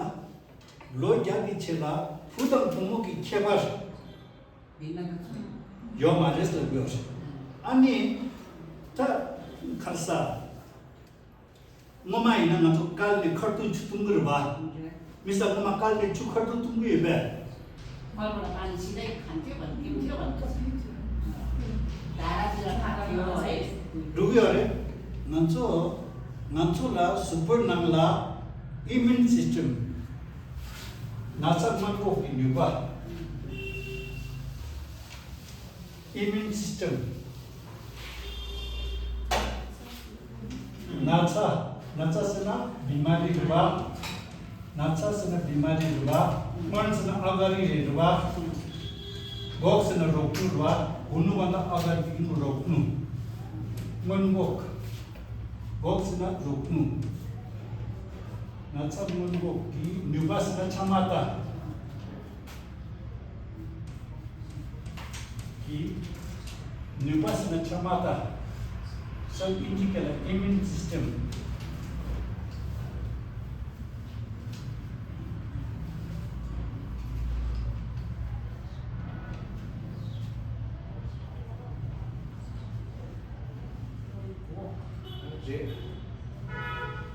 ལོ་བརྒྱ་གི་རྗེས་ལ་བུ་དང་བུ་མོ་གི་ཁྱད་པར་ཡོད་མ་རེད་ལབ་ཡོད་རེད། ཨ་ནི་ད་ག་རེ་ཟ། སྔོན་མ་ཡིན་ན་ང་ཚོ་དཀར་ནས་ཁ་ཐུག་ཆུ་འཐུང་གི་རེད་པ། མི་ས་སྔོན་མ་དཀར་ནས་ཆུ་ཁ་ཐུག་འཐུང་གི་ཡོད་པས། ཁོ་ལ་ཕན་ཕྱི་ལ་གང་ཐེབས་པ་ཐེབས་ཐེབས་པ། ད་ར་དེ་ལ་ཕ་གི་ཡོད་རེད། འགྲོ་གི་ཡོད་རེད། ང་ཚོ་ང་ཚོ་ལ་གཟུགས་པོའི་ནང་ལ་ཨི་མིའུན་སིས་ཊེམ། ན་ཚ་སྔོན་འགོག་གི་ནུས་པ། ཨི་མིའུན་སིས་ཊེམ། ན་ཚ། ན་ཚ་ཟེར་ན་བི་མ་རི་རེད་པ། ན་ཚ་ཟེར་ན་བི་མ་རི་རེད་པ། སྔོན་ཟེར་ན་ཨ་ག་རི་རེད་པ། འགོག་ཟེར་ན་རོགས་ཀྱི་རེད་པ། འགོག་ནུ་བ་ན་ཨ་ག་རི་གི་རོགས་ནུ། སྔོན་འགོག་འགོག་ཟེར་ན་རོགས་ནུ། ན་ཚ་སྔོན་འགོག་གི་ནུས་པ་ཟེར་ན་ཆ་མ་ད། གི་ནུས་པ་ཟེར་ན་ཆ་མ་ད། སམ་ཨིན་ཇི་སྐད་ལ་ཨི་མིའུན་སིས་ཊམ། རེད།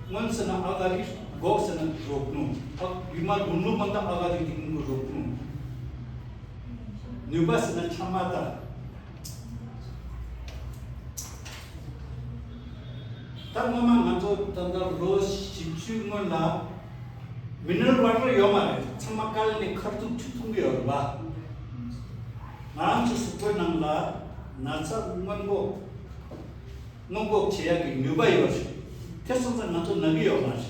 སྔོན་ཟེར་ན་ཨ་ག་རི། འགོག་ཟེར་ན་རོགས་ནུ། ཨ་ཡུལ་མ་རུ་ནུ་མ་ད་ཨ་ག་རི་དེ་ཀུན་གུ་རོགས་ནུ། ནུས་པ་ཟེར་ན་ཆ་མ་ད། ད་སྔོན་མ་ང་ཚོ་ད་ལྟ་ལོ་བཞི་བཅུའི་སྔོན་ལ་མི་ནི་རལ་ཝ་ཊར་ཡོད་མ་རེད། ཚང་མ་དཀའ་ལས་ནས་ཁ་ཐུག་ཆུ་འཐུང་གི་ཡོད་རེད་པ། ང་རང་ཚོ་གཟུགས་པོའི་ནང་ལ་ན་ཚ་སྔོན་འགོག་སྔོན་འགོག་བྱེད་ཡག་གི་ནུས་པ་ཡོད་རེད། དེ་སོང་ཙང་ང་ཚོ་ན་གི་ཡོད་མ་རེད།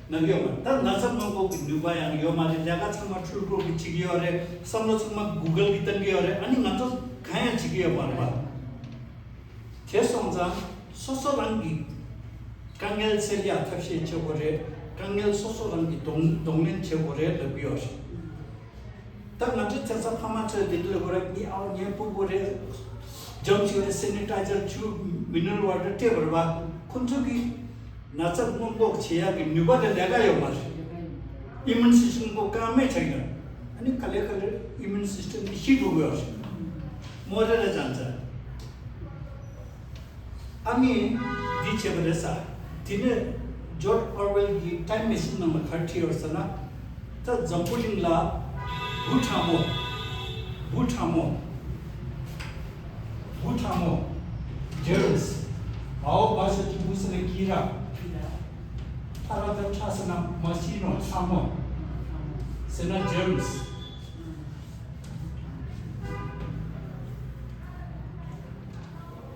ན་གི་ཡོད་མ་རེད། ད་ན་ཚ་སྔོན་འགོག་གི་ནུས་པ་ཡང་ཡོད་མ་རེད། ལས་ཀ་ཚང་མ་འཕྲུལ་སྒོ་གི་བྱེད་ཀྱི་ཡོད་རེད། བསམ་བློ་ཚང་མ་གུ་གལ་གི་བཏང་གི་ཡོད་རེད། ཨ་ནི་ང་ཚོ་གང་ཡང་བྱེད་ཀྱི་ཡོད་མ་རེད་པ། དེ་སོང་ཙང་སོ་སོ་རང་གི་དཀའ་ངལ་སེལ་ཡག་ཐབས་ཤེས་བྱེད་དགོས་རེད། དཀའ་ངལ་སོ་སོ་རང་གི་གདོང་གདོང་ལེན་བྱེད་དགོས་རེད་ལབ་ཀྱི་ཡོད་རེད། ད་ང་ཚོའི་ཚེ་ས་ཕ་མ་ཚོས་དེ་འདྲ་ལབ་དགོས་རེད། ངའི་ཨའོ་ངའི་སྤུ་གུ་རེད། འཇམ་ཞིག་རེད། སེ་ནི་ཊའི་ཛར་ཆུ་མི་ནི་རལ་ཝ་ཊར་སྤྲད་པ་རེད་པ། ཁོ་ཚོ་གིས་ན་ཚ་སྔོན་འགོག་བྱེད་ཡག་གི་ནུས་པ་དེ་ལས་ཀ་ཡོད་མ་རེད། ཨི་མིའུན་སིས་ཊམ་ཁོ་རྐང་མེད་ཆགས་ཡོད། ཨ་ནི་ག་ལེ་ག་ལེ་ཨི་མིའུན་སིས་ཊམ་དེ་ཤི་འགྲོ་གི་ཡོད་རེད། མོ་རེ་རེ་ཙང་ཙང་། ཨ་ནི་འདི་བྱས་པ་རེད་ས། དེ་ནས་ཇོརྗ་ཨོར་ཝེལ་གྱི་ཊའིམ་མེ་ཤིན་ནང་ལ་ག་རེ་བྲིས་ཡོད་ཟེར་ན། ད་འཛམ་བུ་གླིང་ལ་འབུ་ཕྲ་མོ། འབུ་ཕྲ་མོ། འབུ་ཕྲ་མོ། ཇརམ་སི། བའོ་བ་ཞབས་ཀྱུ་འབུ་ཟེར་ན་ཀི་ར། ཕ་ར་ད་ཕྲ་ཟེར་ན་མ་ཤི་ནོ། ཕྲ་མོ་ཟེར་ན་ཇརམ་སི།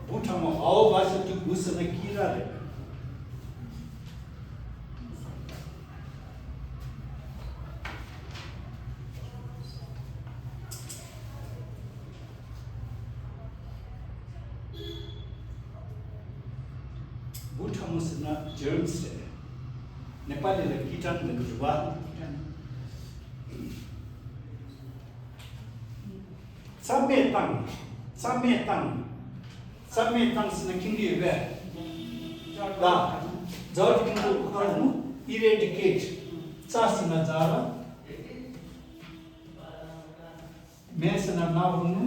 འབུ་ཕྲ་མོ། བའོ་བ་ཞབས་ཀྱུ་འབུ་ཟེར་ན་ཀི་ར་རེད། འབུ་ཕྲ་མོ་ཟེར་ན་ཇརམ་སི་རེད། ནེ་པ་ལི་ལ་ཀི་ཊན་ལབ་ཀྱི་རེད་པ། རྩ་མེད་བཏང་། རྩ་མེད་བཏང་། རྩ་མེད་བཏང་ཟེར་ན་མཁྱེན་གྱི་ཡོད་པས། ལ། རྫ་བ་དེ་ཀུན་ཏུ་ཁོ་རང་ནུ། ཨི་རེ་ཌི་ཀེ་ཊི། རྩ་ཟེར་ན་རྫ་ལ། མེད་ཟེར་ན་ན་བ་ནུ།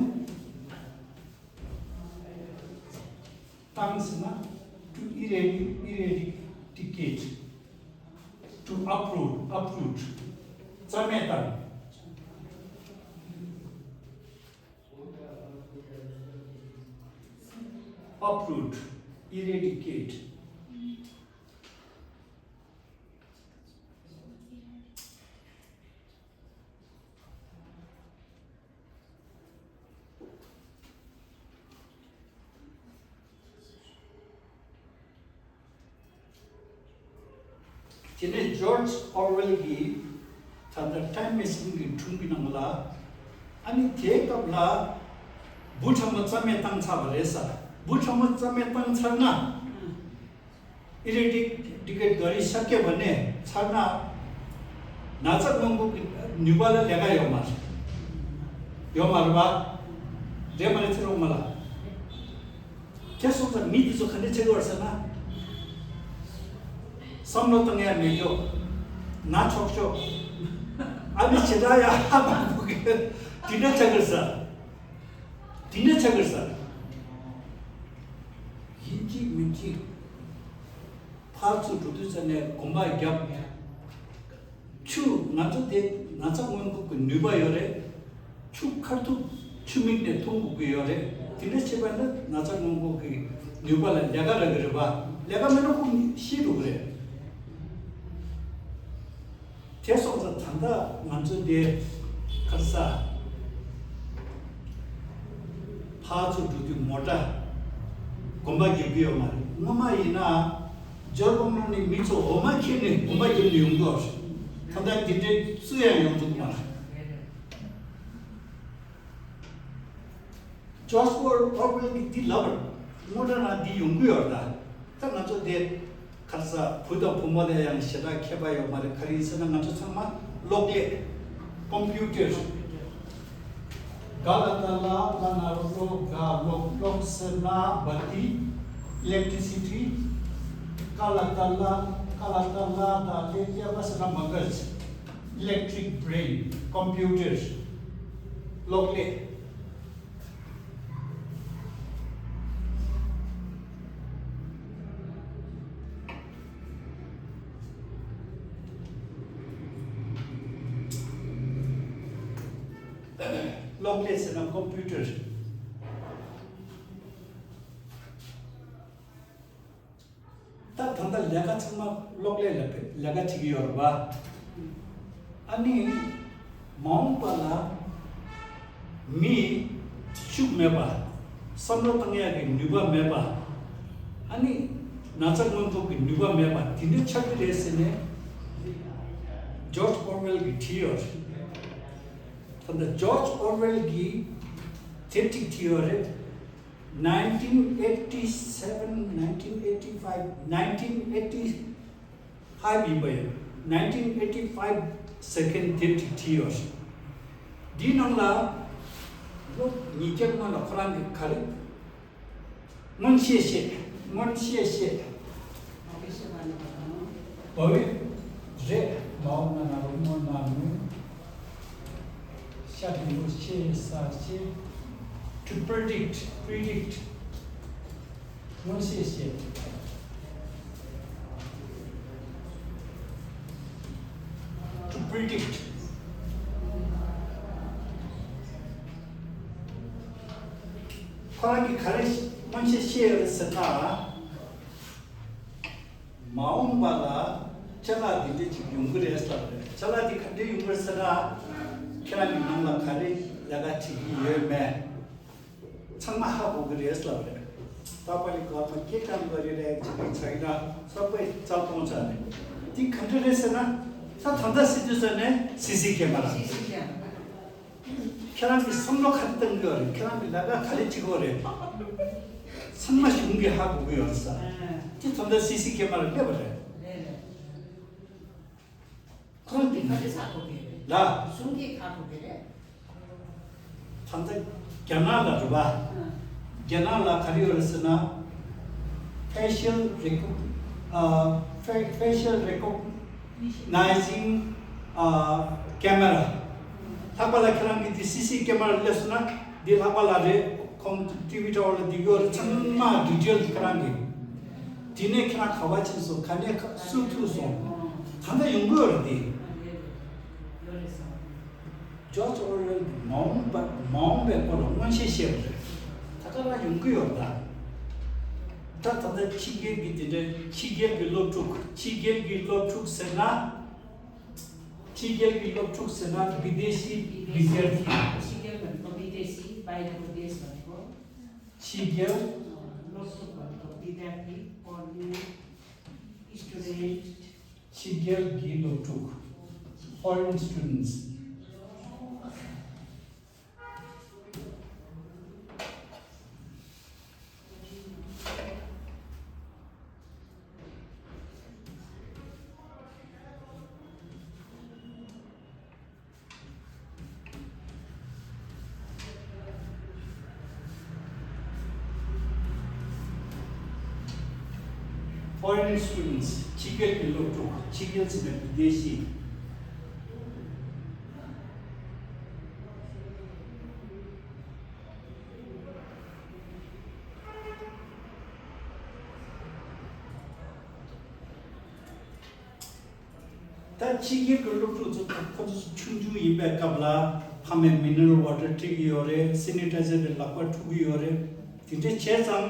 བཏང་ཟེར་ན་to eradicate, eradicate, to uproot, uproot. རྩ་མེད་བཏང་། uproot, eradicate. དེ་ནས་ཇོརྗ་ཨོར་ཝེལ་གྱིས་ད་ལྟ་ཊའིམ་མེ་ཤིན་གྱི་སྒྲུང་གི་ནང་ལ། ཨ་ནི་དེའི་སྐབས་ལ་འབུ་ཕྲ་མོ་རྩ་མེད་བཏང་ཚར་བ་རེད་ས། འབུ་ཕྲ་མོ་རྩ་མེད་བཏང་ཚར་ན། ཨི་རེ་ཌི་ཀེ་ཊི་ག་རེ་ཤ་སྐྱེས་པ་ནས་ཚར་ན། ན་ཚ་སྔོན་འགོག་གི་ནུས་པ་ལ་ལས་ཀ་ཡོད་མ་རེད། ཡོད་མ་རེད་པ། རེད་མ་རེད་ཚེ་རོགས་མ་ལ། དེ་སོང་ཙང་མི་འདི་ཚོ་ག་འདྲ་བྱེད་དགོས་ཟེར་ན། བསམ་བློ་བཏང་ཡ་མེད་ཀྱོག་ན་ཆོག་ཆོག་ཨ་ནི་བྱེད་སྟངས་ཡ་ཧ་མ་གོ་གི། དེ་འདྲ་ཆགས་ཀྱི་ཟེར། དེ་འདྲ་ཆགས་ཀྱི་ཟེར། ཡིན་གཅིག་མིན་གཅིག་ཕར་ཚུར་འགྲོ་དུས་ཙམ་ནས་གོམ་པ་བརྒྱབ། ཆུ་ང་ཚོ་དེ་ན་ཚ་སྔོན་འགོག་གི་ནུས་པ་ཡོད་རེད། ཆུ་ཁ་ཐུག་ཆུ་མིག་ནས་འཐུང་དགོས་ཀྱི་ཡོད་རེད། དེ་འདྲ་བྱས་པ་ན་ན་ཚ་སྔོན་འགོག་གི་ནུས་པ་ལ་ལས་ཀ་རག་གི་རེད་པ། ལས་ཀ་མེད་ན་ཁོ་ཤི་འགྲོ་གི་རེད། དེ་སོང་ཙང་ད་ལྟ་ང་ཚོ་འདི་ཁ་ས་ཕར་ཚུར་འགྲོ་དུས་མོ་ཊ་གོམ་པ་རྒྱབ་ཀྱི་ཡོད་མ་རེད། སྔོན་མ་ཡིན་ན་ཇོར་སྒང་ལོགས་ནས་མི་ཚོ་འོ་མ་འཁྱེར་ནས་གོམ་པ་རྒྱབ་ནས་ཡོང་གི་ཡོད་རེད། ད་ལྟ་འདི་འདྲའི་སུ་ཡང་ཡོང་ཐུབ་ཀྱི་མ་རེད། ཇོརྗ་ཨོར་ཝེལ་གྱིས་འདི་ལབ་པར་སྔོན་འགྲོ་ན་འདི་ཡོང་གི་ཡོད་རེད། ད་ད་ང་ཚོ་དེ་ཁ་ ས་བུ་དང་བུ་མོ་ལ་ཡང་ཞེ་དྲག་ཁྱད་པར་ཡོད་མ་རེད། ག་རེ་ཡིན་ཟེར་ན་ང་ཚོ་ཚང་མ་གློག་ཀླད། ཀོམ་པིའུ་ཊར། ག་ལ་ཏ་ལ། ལ་ན་རོ་ཀློག་ག་གློག་གློག་ཟེར་ན་བ་ཏི། ཨི་ལེག་ཊི་སི་ཊི། ཀ་ལ་ཏ་ལ། ཀ་ལ་ཏ་ལ་དང་ལེ་ཀྱ་བ་ཟེར་ན་མ་ག་ཛི། Electric brain, computer, གློག་ཀླད། གློག་ཀླད་ཟེར་ན་ཀོམ་པིའུ་ཊར། ད་ད་ལྟ་ལས་ཀ་ཚང་མ་གློག་ཀླད་ལ་ལས་ཀ་བྱེད་ཀྱི་ཡོད་རེད་པ། ཨ་ནི། མ་འོངས་པ་ལ་མི་ཤུགས་མེད་པ། བསམ་བློ་བཏང་ཡག་གི་ནུས་པ་མེད་པ། ཨ་ནི། ན་ཚ་སྔོན་འགོག་གི་ནུས་པ་མེད་པ་དེ་འདྲ་ཆགས་ཀྱི་རེད་ཟེར་ནས། ཇོརྗ་ཨོར་ཝེལ་གྱིས་བྲིས་ཡོད་རེད། ད་ལྟ་ཇོརྗ་ཨོར་ཝེལ་གྱིས་དེབ་ཅིག་བྲིས་ཡོད་རེད། nineteen eighty seven, nineteen eighty five, nineteen eighty five ཡིན་པ་ཡིན། nineteen eighty five ཟེར་མཁན་དེབ་ཅིག་བྲིས་ཡོད་རེད། འདིའི་ནང་ལ་ལོ་ཉིས་བརྒྱ་སྔོན་ལ་ཁོ་རང་གིས་ག་རེ། མངོན་ཤེས་བཤད། མངོན་ཤེས་བཤད། བ་བའི་རེད། མའོ་ན་ན་རོ་མོ་ན་མོ། ཤ་དེ་ལོ་ཤེས་ས་ཤེས། To predict, predict. མངོན་ཤེས་བཤད། To predict. ཁོ་རང་གིས་ག་རེ་མངོན་ཤེས་བཤད་ཡོད་རེད་ཟེར་ན། མ་འོངས་པ་ལ་ཅ་ལག་འདི་འདྲ་ཅིག་ཡོང་གི་རེད་ལབ་རེད། ཅ་ལག་འདི་ག་འདྲ་ཡོང་གི་རེད་ཟེར་ན། ཁྱེད་རང་གི་ནང་ལ་ག་རེ་ལས་ཀ་བྱེད་ཀྱི་ཡོད་མེད། ཚང་མ་ཧ་གོ་གི་རེད་ལབ་རེད། ད་པ་ལི་ག་མ་སྐྱེ་ཀང་ག་རེ་རེད་ཅིག་གི་ཚ་ཡིན་ན་ས་པའི་རྩ་སྟོང་ཚ་རེད། འདི་ག་འདྲ་རེད་ཟེར་ན། ད་ད་ལྟ་སི་ཏུ་ས་ནས་སི་སི་ཁེ་མ་ར། ཁྱེད་རང་གི་བསམ་བློ་ག་རེ་བཏང་གི་ཡོད་རེད། ཁྱེད་རང་གི་ལས་ཀ་ག་རེ་བྱེད་ཀྱི་ཡོད་རེད། ཚང་མ་གཞུང་གིས་ཧ་གོ་གི་ཡོད་རེད་ས། དེ་ད་ལྟ་སི་སི་ཁེ་མ་ར་སླེབས་པ་རེད། ཁོང་གིས་ག་རེ་ཧ་གོ་གི་རེད། ལ། གཞུང་གིས་ཧ་གོ་གི་རེད། ད་ལྟ་རྒྱ་ནག་ལ་རེད་པ། རྒྱ་ནག་ལ་ག་རེ་ཡོད་རེད་ཟེར་ན། facial recog- ཨ། fa- facial recognizing camera། ལྷག་པ་ལ་ཁྱེད་རང་གིས་འདི་སི་སི་ཁེ་མ་ར་སླེབས་སོང་ན། འདི་ལྷག་པ་ལ་རེད། ཁོང་ཊི་ཝི་འདྲ་བོ་ལ་འདི་ཡོད་རེད། ཚང་མ་ཌི་ཊེལ་ཁྱེད་རང་གིས། དེ་ནས་ཁྱེད་རང་ག་པར་ཕྱིན་སོང་། ག་ནས་ག- སུ་ཐུག་སོང་། ད་ལྟ་ཡོང་གི་ཡོད་རེད་དེ། ཇོརྗ་ཨོར་ཝེལ་གྱིས་མ་འོངས་པ- མ་འོངས་པའི་སྐོར་ལ་མངོན་ཤེས་བཤད་པ་རེད། ད་ག་རང་ཡོང་གི་ཡོད་རེད་ད། ད་ད་ལྟ་ཕྱི་རྒྱལ་གྱི་དེ་འདྲའི་ཕྱི་རྒྱལ་གྱི་སློབ་ཕྲུག་ཕྱི་རྒྱལ་གྱི་སློབ་ཕྲུག་ཟེར་ན། ཕྱི་རྒྱལ་གྱི་སློབ་ཕྲུག་ཟེར་ན། བི་དེ་ཤི་བི་དེ་ཤི། ཕྱི་རྒྱལ་གྱི་སློབ་ཕྲུག་བི་དེ་ཤི། བའི་བི་དེ་ཤི་ལ་གོ། ཕྱི་རྒྱལ། སློབ་ཕྲུག་གི་བི་དེ་ཤི། Foreign student. ཕྱི་རྒྱལ་གྱི་སློབ་ཕྲུག Foreign students. Foreign students. ཕྱི་རྒྱལ་གྱི་སློབ་ཕྲུག་ཕྱི་རྒྱལ་ཟེར་ན་བི་དེ་ཤི། ད་ཕྱི་རྒྱལ་གྱི་སློབ་ཕྲུག་ཚོ་ཁོ་ཚོ་ཆུང་ཆུང་ཡིན་པའི་སྐབས་ལ་ཕ་མས་མི་ནི་རལ་ཝ་ཊར་སྤྲད་ཀྱི་ཡོད་རེད། སེ་ནི་ཊའི་ཛར་དེ་ལག་པར་འཁྲུ་གི་ཡོད་རེད། དེ་འདྲ་བྱས་ཙང་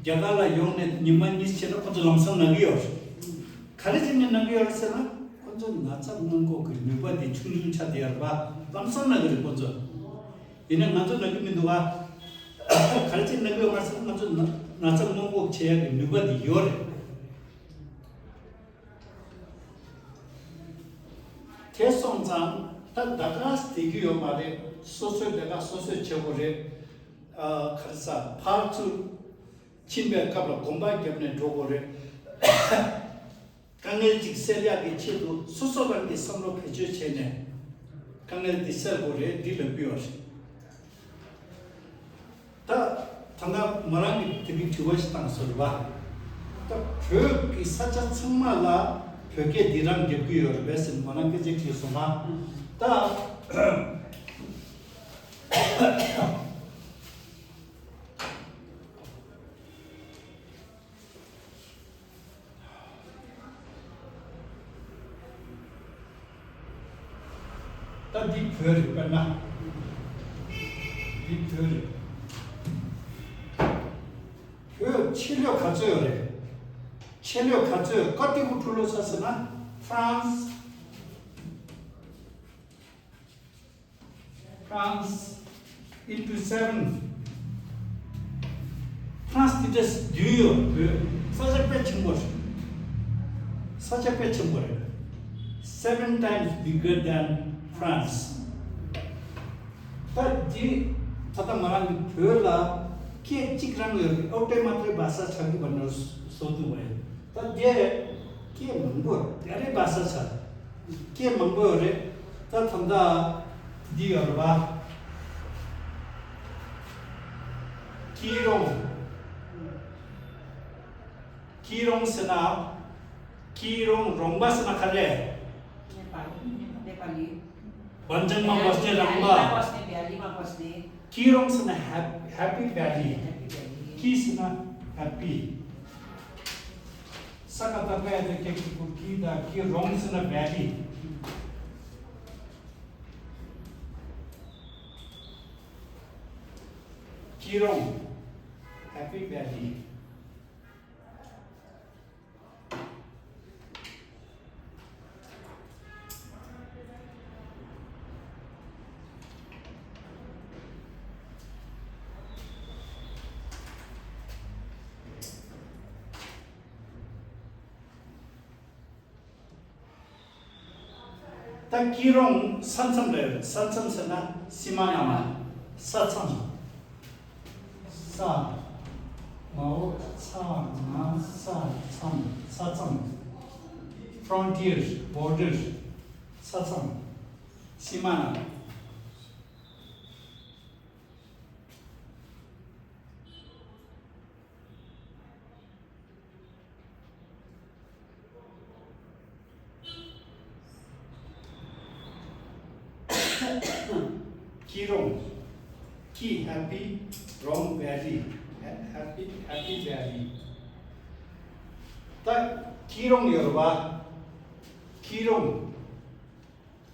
རྒྱ་གར་ལ་ཡོང་ནས་ཉི་མ་གཉིས་བྱས་ན་ཁོ་ཚོ་ལམ་སང་ན་གི་ཡོད་རེད། ག་རེ་བྱས་ནས་ན་གི་ཡོད་རེད་ཟེར་ན། ཁོ་ཚོ་ན་ཚ་སྔོན་འགོག་གི་ནུས་པ་དེ་ཆུང་ཆུང་ཆགས་བསྡད་ཡོད་རེད་པ། ལམ་སང་ན་གི་རེད་ཁོ་ཚོ། ཡིན་ན་ང་ཚོ་ན་གི་མི་འདུག་ག་ག་རེ་བྱས་ན་གི་ཡོད་མ་རེད་ཟེར་ན། ང་ཚོ་ན- ན་ཚ་སྔོན་འགོག་བྱེད་ཡག་གི་ནུས་པ་དེ་ཡོད་རེད། དེ་སོང་ཙང་ད་ད་ག་སེ་བསྡད་རྒྱུ་ཡོད་མ་རེད། སོ་སོའི་ལས་ཀ་སོ་སོས་བྱེད་དགོས་རེད། ཨ། ག་རེ་ཟ། ཕར་ཚུར་ཕྱིན་པའི་སྐབས་ལ་གོམ་པ་བརྒྱབ་ནས་འགྲོ་དགོས་རེད། དཀའ་ངལ་ཅིག་སེལ་ཡག་གི་ཆེད་དུ་སོ་སོ་རང་གི་བསམ་བློ་བེད་སྤྱོད་བྱས་ནས་དཀའ་ངལ་འདི་སེལ་དགོས་རེད། འདི་ལབ་ཀྱི་ཡོད་རེད། ད་ད་ལྟ་མོ་རང་གིས་དེ་གི་དྲི་བ་ཞིག་བཏང་སོང་རེད་པ། ད་བོད་ཀྱི་ས་ཆ་ཚང་མ་ལ་བོད་སྐད་འདི་རང་རྒྱབ་ཀྱི་ཡོད་རེད་པས་ཟེར་མོ་རང་སྐད་ཆ་དྲིས་སོང་ང་། ད། ད་འདི་བོད་རེད། དཔེར་ན་འདི་བོད་རེད། བོད་ཆེ་ལོས་ག་ཚོད་ཡོད་རེད། ཆེ་ལོས་ག་ཚོད་ཀ་ཏི་གུ་ཁྲུ་ལོ་ས་ཟེར་ན་France France into seven. France དེ་འདྲ་བདུན་ཡོད། བོད་ས་ཆ་དཔེ་ཆེན་པོ་རེད། ས་ཆ་དཔེ་ཆེན་པོ་རེད། Seven times bigger than France. ད་འདི་ད་ལྟ་ང་རང་གི་བོད་ལ་སྐད་གཅིག་རང་ཡོད་རེད། ཨོ་ཏེ་མ་ཏེ་བ་ས་ཆགས་ཀྱི་བ་ནོར་སོ་དུ་བ་ཡོད། ད་འདི་སྐད་མང་པོ་རེད། རེད་བ་ས་ཆགས། སྐད་མང་པོ་ཡོད་རེད། ད་ད་ལྟ་འདི་ཡོད་རེད་བ། སྐྱིད་རོང་། སྐྱིད་རོང་ཟེར་ན། སྐྱིད་རོང་རོང་པ་ཟེར་ན་ག་རེ། Bonjour, ma poste རོང་པ། སྐྱིད་རོང་ཟེར་ན་Hap- Happy Valley. སྐྱིད་ཟེར་ན་happy. ས་ཀ་ཏ་ཀ་ཡ་ཏ་ཀྱ་གི་གུ་སྐྱིད། ད་སྐྱིད་རོང་ཟེར་ན་valley. སྐྱིད་རོང་happy valley. ད་སྐྱིད་རོང་ས་མཚམས་རེད། ས་མཚམས་ཟེར་ན་སི་མ་ན་མ། ས་མཚམས། ས། མའོ་ཚ་ང་ས་མཚམས། ས་མཚམས། Frontier, border. ས་མཚམས། སི་མ་ན་མ། སྐྱིད་རོང་། སྐྱིད་happy, རོང་valley, happy, happy valley. ད་སྐྱིད་རོང་ཡོད་རེད་བ། སྐྱིད་རོང་།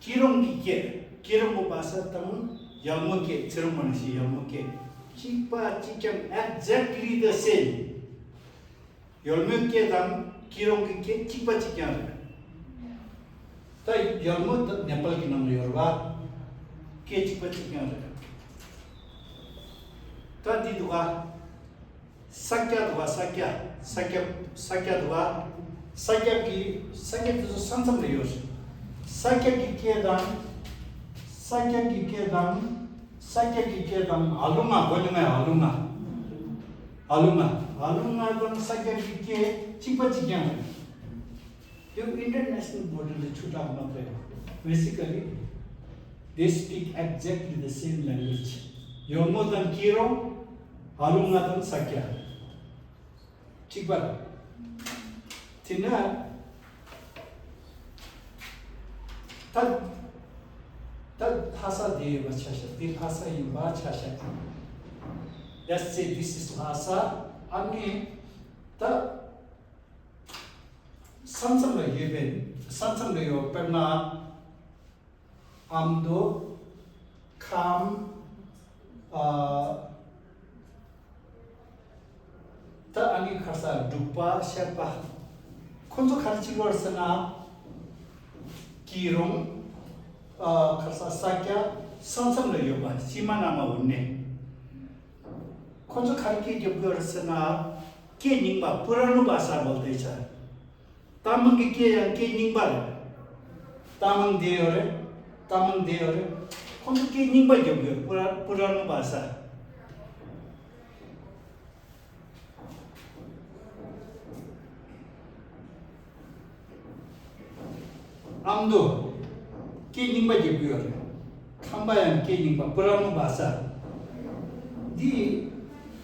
སྐྱིད་རོང་གི་སྐད། སྐྱིད་རོང་གི་བ་ས་དང་ཡར་མོ་སྐད། ཚེ་རོང་མ་ནི་ཞིག་ཡར་མོ་སྐད་གཅིག་པ་གཅིག་རྐྱང་། exactly the same. ཡར་མོའི་སྐད་དང་སྐྱིད་རོང་གི་སྐད་གཅིག་པ་གཅིག་རྐྱང་རེད། ད་ཡར་མོ་ད་ནེ་པཱལ་གྱི་ནང་ལ་ཡོད་རེད་བ། སྐད་གཅིག་པ་གཅིག་རྐྱང་རེད། ད་འདི་འདུག་ག་ས་སྐྱ་འདུག་ག་ས་སྐྱ། ས་སྐྱ། ས་སྐྱ་འདུག་ག་ས་སྐྱ་གི། ས་སྐྱ་དེ་ཚོ་ས་མཚམས་ལ་ཡོད་རེད། ས་སྐྱ་གི་སྐད་དང་། ས་སྐྱ་གི་སྐད་དང་། ས་སྐྱ་གི་སྐད་དང་། ཨ་ལུ་ང་གོ་ནི་ང་ཨ་ལུ་ང་། ཨ་ལུ་ང་། ཨ་ལུ་ང་དང་ས་སྐྱ་གི་སྐད་གཅིག་པ་གཅིག་རྐྱང་རེད། དེ་international border ལ་ཆུ་བྲག་མ་རེད། Basically, they speak exactly the same language. ཡར་མོ་དང་སྐྱིད་རོང་། ཨ་ལུ་ང་དང་ས་སྐྱ། གཅིག་པ་རེད། དེ་ན། ད། ད་ལྷ་ས་དེ་ཡིན་པ་ཆ་བཞག་དེ་ལྷ་ས་ཡིན་པ་ཆ་བཞག Let's say this is Lhasa. ཨ་ནི། ད། ས་མཚམས་ལ་ཡོད་པའི། ས་མཚམས་ལ་ཡོད། དཔེར་ན། ཨ་མདོ། ཁམས། ཨ། ད་ཨ་ནི་ཁ་ས་འབྲུག་པ། བཤད་པ། ཁོ་ཚོ་ག་རེ་བྱེད་ཀྱི་ཡོད་ཟེར་ན། སྐྱིད་རོང་། ཨ། ཁ་ས་ས་སྐྱ། ས་མཚམས་ལ་ཡོད་པ། སི་མ་ན་མ་འོ་ནས། ཁོ་ཚོ་ག་རེ་སྐད་རྒྱབ་ཀྱི་ཡོད་ཟེར་ན། སྐད་རྙིང་པ། པུ་ར་ནུ་བ་ས་བོལ་ཏེ་ཆ། ཏ་མང་གི་སྐད་ཡང་སྐད་རྙིང་པ་རེད། ཏ་མང་དེ་ཡོད་རེད། ཏ་མང་དེ་ཡོད་རེད། ཁོང་ཚོ་སྐད་རྙིང་པ་རྒྱབ་ཡོད། པུ་ར། པུ་ར་ནུ་བ་ས། ཁམས་དུ་སྐད་རྙིང་པ་རྒྱབ་ཀྱི་ཡོད་རེད། ཁམས་པ་ཡང་སྐད་རྙིང་པ་པུ་ར་ནུ་བྷ་ས། འདི་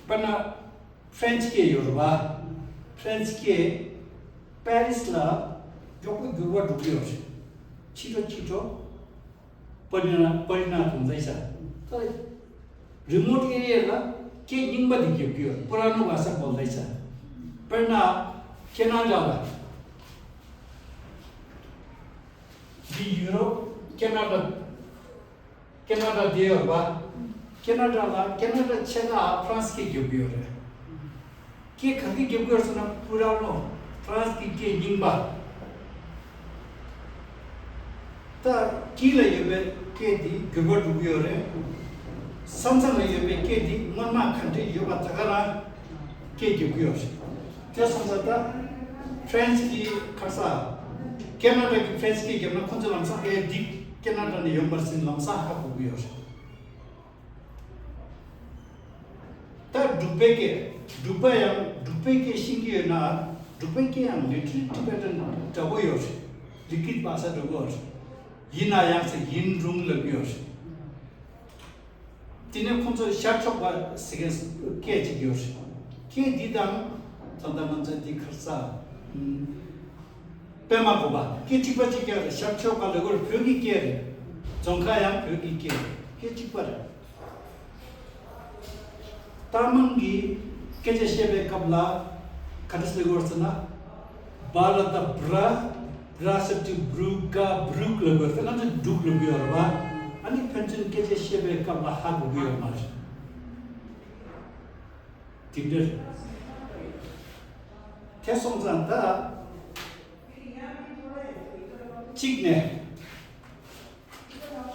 དཔེར་ན་ཧྥ་རན་སི་སྐད་ཡོད་རེད་པ། ཧྥ་རན་སི་སྐད་པེ་རིས་ལ་མགྱོགས་པོ་འགྱུར་བ་འགྲོ་གི་ཡོད་རེད། ཕྱི་དྲོ་ཕྱི་དྲོ། པ་རི་ན་པ་རི་ན་དུང་ཛའི་ས། ད་རི་མོ་ཊི་ཨེ་རི་ཡ་ལ་སྐད་རྙིང་པ་དེ་རྒྱབ་ཀྱི་ཡོད། པུ་ར་ནུ་བྷ་ས་བོལ་ཛའི་ས། དཔེར་ན་ཁེ་ན་ཌ་ལ། འདི་ཡུ་རོབ་ཁེ་ན་ཌ། ཁེ་ན་ཌ་དེ་ཡོད་པ། ཁེ་ན་ཌ་ལ་ཁེ་ན་ཌ་ཆེ་ན་ཧྥ་རན་སི་སྐད་རྒྱབ་ཀྱི་ཡོད་རེད། སྐད་ག་གི་རྒྱབ་ཀྱི་ཡོད་ཟེར་ན་པུ་ར་ནོ། ཧྥ་རན་སི་གི་སྐད་རྙིང་པ། ད་དཀྱིལ་ལ་ཡོད་པའི་སྐད་དེ་འགྱུར་བ་འགྲོ་གི་ཡོད་རེད། ས་མཚམས་ལ་ཡོད་པའི་སྐད་དེ་སྔོན་མ་ག་འདྲས་ཡོད་པ་དེ་ག་རང་སྐད་རྒྱབ་ཀྱི་ཡོད་རེད། དེ་སོང་ཙང་ད་ཧྥ་རན་སི་གི་ཁ་ས། ཁེ་ན་ཌ་གི་ཧྥ་རན་སི་སྐད་རྒྱབ་ན་ཁོང་ཚོ་ལམ་སང་ཨེ་འདི་ཁེ་ན་ཌ་ནས་ཡོང་པ་རེད་ཟེར་ལམ་སང་ཧ་གོ་གི་ཡོད་རེད། ད་འབྲུག་པའི་སྐད། འབྲུག་པ་ཡང་འབྲུག་པའི་སྐད་ཤེས་ཀྱི་ཡོད་ན། འབྲུག་པའི་སྐད་ཡང་Little Tibetan འདྲ་པོ་ཡོད་རེད། ལི་ཀིད་བྷ་ས་འདྲ་པོ་ཡོད་རེད། ཡིན་ན་ཡང་ཟེར་ཡིན་རུང་ལབ་ཀྱི་ཡོད་རེད། དེ་ནས་ཁོང་ཚོ་ཤར་ཕྱོགས་པ་ཟེར་མཁན་སྐད་ཅིག་ཡོད་རེད། སྐད་འདི་དང་ད་ལྟ་ང་ཚོ་འདི་ཁར་ས། པད་མ་བཀོད་པ་སྐད་གཅིག་པ་གཅིག་རྐྱང་རེད། ཤར་ཕྱོགས་པ་ལ་གོར་བོད་ཀྱི་སྐད་རེད། རྫོང་ཁ་ཡང་བོད་ཀྱི་སྐད་རེད། སྐད་གཅིག་པ་རེད། རྟ་མང་གིས་སྐད་ཆ་བཤད་པའི་སྐབས་ལ་ག་འདྲ་ཟེར་དགོས་ཟེར་ན། བ་ལ་ད་བྲ། བྲ་ཟེར་དུས་བྲུ་ག་བྲུག་ལབ་དགོས་རེད། ང་ཚོ་འབྲུག་ལབ་ཀྱི་ཡོད་རེད་པ། ཨ་ནི་ཕན་ཚུན་སྐད་ཆ་བཤད་པའི་སྐབས་ལ་ཧ་གོ་གི་ཡོད་མ་རེད། དེ་འདྲ་རེད། དེ་སོང་ཙང་ད་གཅིག་ནས།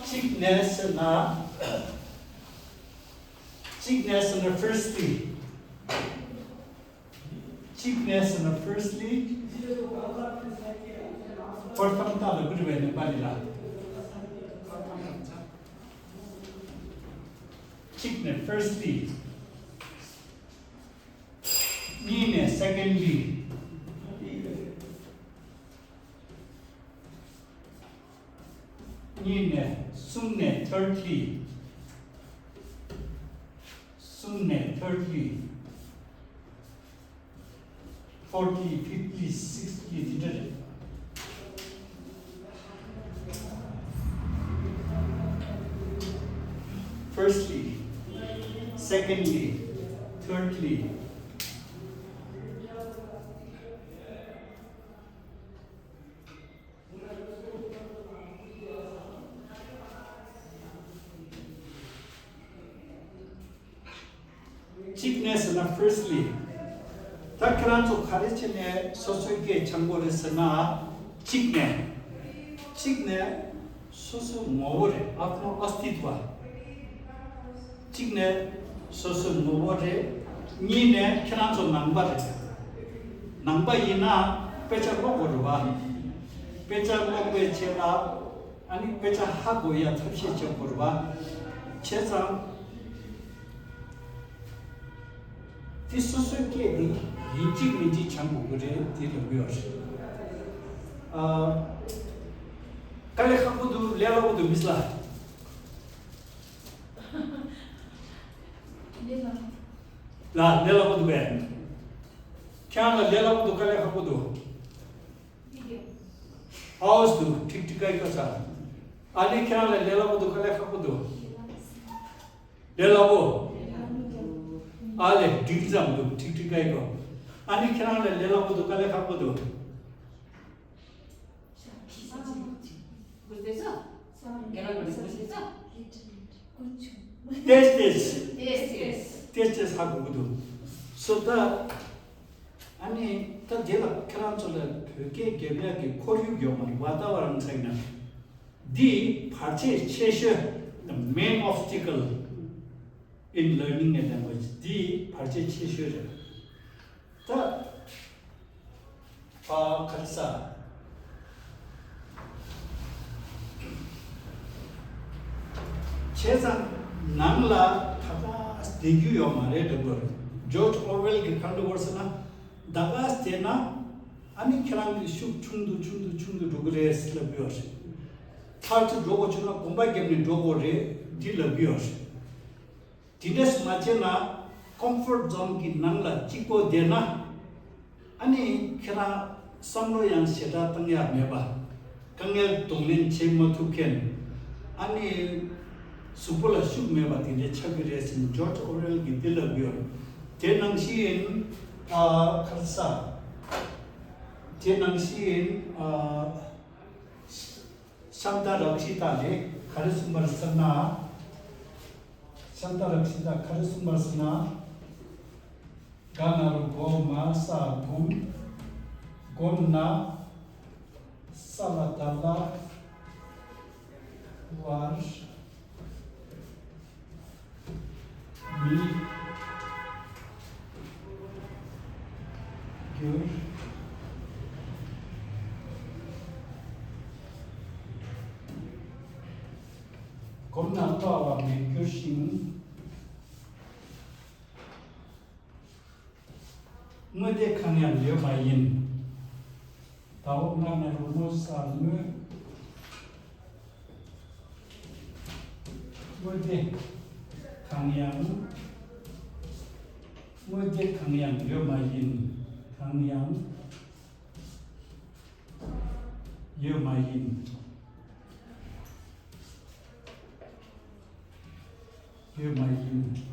གཅིག་ནས་ཟེར་ན། གཅིག་ནས་ཟེར་ན་firstly། གཅིག་ནས་ཟེར་ན་firstly། པར་ཐམ་ཏ་ལ་གུ་རི་བའི་ནས་པ་རི་ལ། གཅིག་ནས་firstly། གཉིས་ནས་secondly། གཉིས་ནས། གསུམ་ནས་thirdly། གསུམ་ནས་thirdly། fourthly, fifthly, sixthly དེ་འདྲ་རེད། Firstly, secondly, thirdly། གཅིག་ནས་ཟེར་ན་firstly། ད་ཁྱེད་རང་ཚོ་ག་རེ་བྱས་ནས་སོ་སོའི་སྐད་སྦྱང་དགོས་རེད་ཟེར་ན། གཅིག་ནས། གཅིག་ནས་སོ་སོའི་ངོ་བོ་རེད། ཨ་ཏྨ་ཨསྟི་ཏྭ། གཅིག་ནས་སོ་སོའི་ངོ་བོ་རེད། གཉིས་ནས་ཁྱེད་རང་ཚོ་ནང་པ་རེད། ནང་པ་ཡིན་ན་དཔེ་ཆ་ཀློག་དགོས་རེད་པ། དཔེ་ཆ་ཀློག་པའི་ཆེད་ལ། ཨ་ནི་དཔེ་ཆ་ཧ་གོ་ཡ་ཐབས་ཤེས་བྱེད་དགོས་རེད་པ། བྱས་ཙང་། དེ་སོ་སོའི་སྐད་དེ་ཡིན་གཅིག་མིན་གཅིག་སྦྱང་དགོས་ཀྱི་རེད། དེ་ལབ་ཡོད་རེད། ཨ། དཀའ་ལས་ཁག་པོ་འདུག་ལས་སླ་པོ་འདུག་མི་སླ། ལ་ལས་སླ་པོ་འདུག་པས། ཁྱེད་རང་ལ་ལས་སླ་པོ་འདུག་དཀའ་ལས་ཁག་པོ་འདུག་ཨའོ་འདུག་ཁྲིག་ཁྲིག་ཀའི་ཀ་ས། ཨ་ནི་ཁྱེད་རང་ལ་ལས་སླ་པོ་འདུག་དཀའ་ལས་ཁག་པོ་འདུག་ལས་སླ་པོ། ཨ་ལས་འགྲིག་ཙམ་འདུག་ཁྲིག་ཁྲིག་ཀའི་ཀ། ཨ་ནི་ཁྱེད་རང་ལ་ལས་སླ་པོ་འདུག་དཀའ་ལས་ཁག་པོ་འདུག་ཏེས་ཏེས། ཏེས་ཏེས། ཏེས་ཏེས་ཧ་གོ་གི་འདུག་སོ་ད། ཨ་ནི་ད་དེ་ལ་ཁྱེད་རང་ཚོ་ལ་བོད་སྐད་རྒྱབ་ཡག་གི་ཁོར་ཡུག་ཡོད་མ་རེད། ཝ་ཏཱ་ཝ་རན་ཟེར་ན། འདི་བར་ཆད་ཆེ་ཤོས། The main obstacle in learning a language. འདི་བར་ཆད་ཆེ་ཤོས་རེད། ད། ཨ། ག་རེ་ཟ། བྱས་ཙང་ནང་ལ་ད་ག་བསྡད་རྒྱུ་ཡོད་མ་རེད་འདྲ་པོ་རེད། ཇོརྗ་ཨོར་ཝེལ་གྱིས་ག་འདྲ་པོ་ཟེར་ན། ད་ག་བསྡད་ན་ ཨ་ནི་ཁྱེད་རང་གི་ཤུགས་ཆུང་དུ་ཆུང་དུ་ཆུང་དུ་འགྲོ་གི་རེད་ལབ་ཀྱི་ཡོད་རེད། ཚར་དུ་འགྲོ་དགོས་བྱུང་ན་གོམ་པ་བརྒྱབ་ནས་འགྲོ་དགོས་རེད་འདི་ལབ་ཀྱི་ཡོད་རེད། དེ་འདྲས་མ་བྱས་ན་ཀོམ་ཕོར་ཛོན་གྱི་ནང་ལ་གཅིག་པོ་བསྡད་ན། ཨ་ནི་ཁྱེད་རང་བསམ་བློ་ཡང་ཞེ་དྲག་བཏང་ཡག་མེད་པ། དཀའ་ངལ་གདོང་ལེན་བྱེད་མ་ཐུབ་མཁན། ཨ་ནི་གཟུགས་པོ་ལ་ཤུགས་མེད་པ་དེ་འདྲའི་ཆགས་ཀྱི་རེད་ཟེར་ནས་ཇོརྗ་ཨོ་རེལ་གྱིས་འདི་ལབ་ཡོད། དེ་ནང་བཞིན་ཨ་ཁ་ས། དེ་ནང་བཞིན་ཨ་ཤཱནྟ་རཀྵི་ཏ་ལས་ག་རེ་གསུངས་པ་རེད་ཟེར་ན། ཤཱནྟ་རཀྵི་ཏ་ག་རེ་གསུངས་པ་རེད་ཟེར་ན། ག་ན་རོ་གོ་མ་ས་གོམ། གོམ་ན་ས་ལ་ད་ལ་བར་མི་འགྱུར། གོམ་ན་སླ་བར་མི་འགྱུར་ཞིང་། དངོས་དེ་གང་ཡང་ཡོད་མ་ཡིན། ད་འོ་ང་ན་རོ་མོ་ས་དངོས། དངོས་དེ་གང་ཡང་། དངོས་དེ་གང་ཡང་ཡོད་མ་ཡིན། གང་ཡང་ཡོད་མ་ཡིན། ཡོད་མ་ཡིན།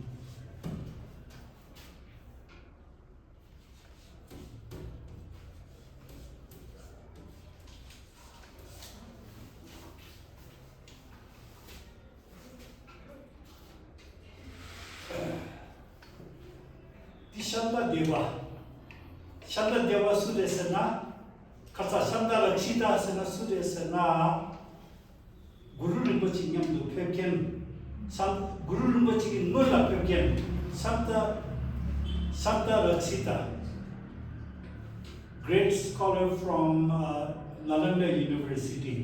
འདི་ཤཱནྟ་དེ་བ། ཤཱནྟ་དེ་བ་སུ་རེད་ཟེར་ན། ཁ་ས་ཤཱནྟ་རཀྵི་ཏ་ཟེར་ན་སུ་རེད་ཟེར་ན། གུ་རུ་རིན་པོ་ཆེ་མཉམ་དུ་ཕེབས་མཁན། ཤཱན་གུ་རུ་རིན་པོ་ཆེ་གི་སྔོན་ལ་ཕེབས་མཁན་ཤཱནྟ་ཤཱནྟ་རཀྵི་ཏ། Great scholar from uh, Nalanda University.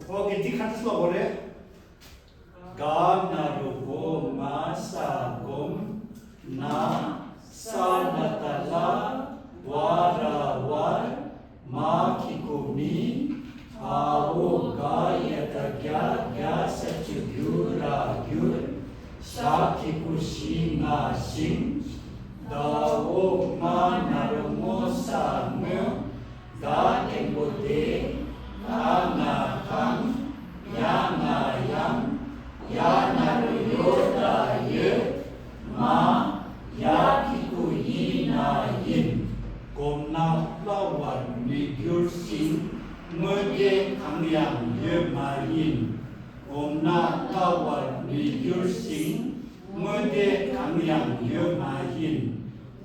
ཨོ་ཀེ། འདི་ག་འདྲ་ལབ་དགོས་རེད། ག་ན་རོ་གོ་མ་ས་གོམ། ན་ས་ལ་ད་ལ་བ་ར་བར། མ་གི་གུ་མི། འ་འོ་ག་ཡ་བཏགས་རྒྱ། རྒྱ་ས་བཅུ་གུ་ར་གུར། ཞ་གི་གུ་ཞི་ང་ཞིང་། ད་འོ་ང་ན་རོ་ངོ་ས་ངོས། ག་འགྲེང་བུ་དེ། ག་ང་གང་། ཡ་ང་ཡང་། ཡ་ན་རོ་ཡོ་ད་ཡོད། མ། ཡ་གི་གུ་ཡི་ན་ཡིན། གོམས་ན་སླ་བར་མི་འགྱུར་ཞིང་། དངོས་དེ་གང་ཡང་ཡོད་མ་ཡིན། གོམས་ན་སླ་བར་མི་འགྱུར་ཞིང་། དངོས་དེ་གང་ཡང་ཡོད་མ་ཡིན།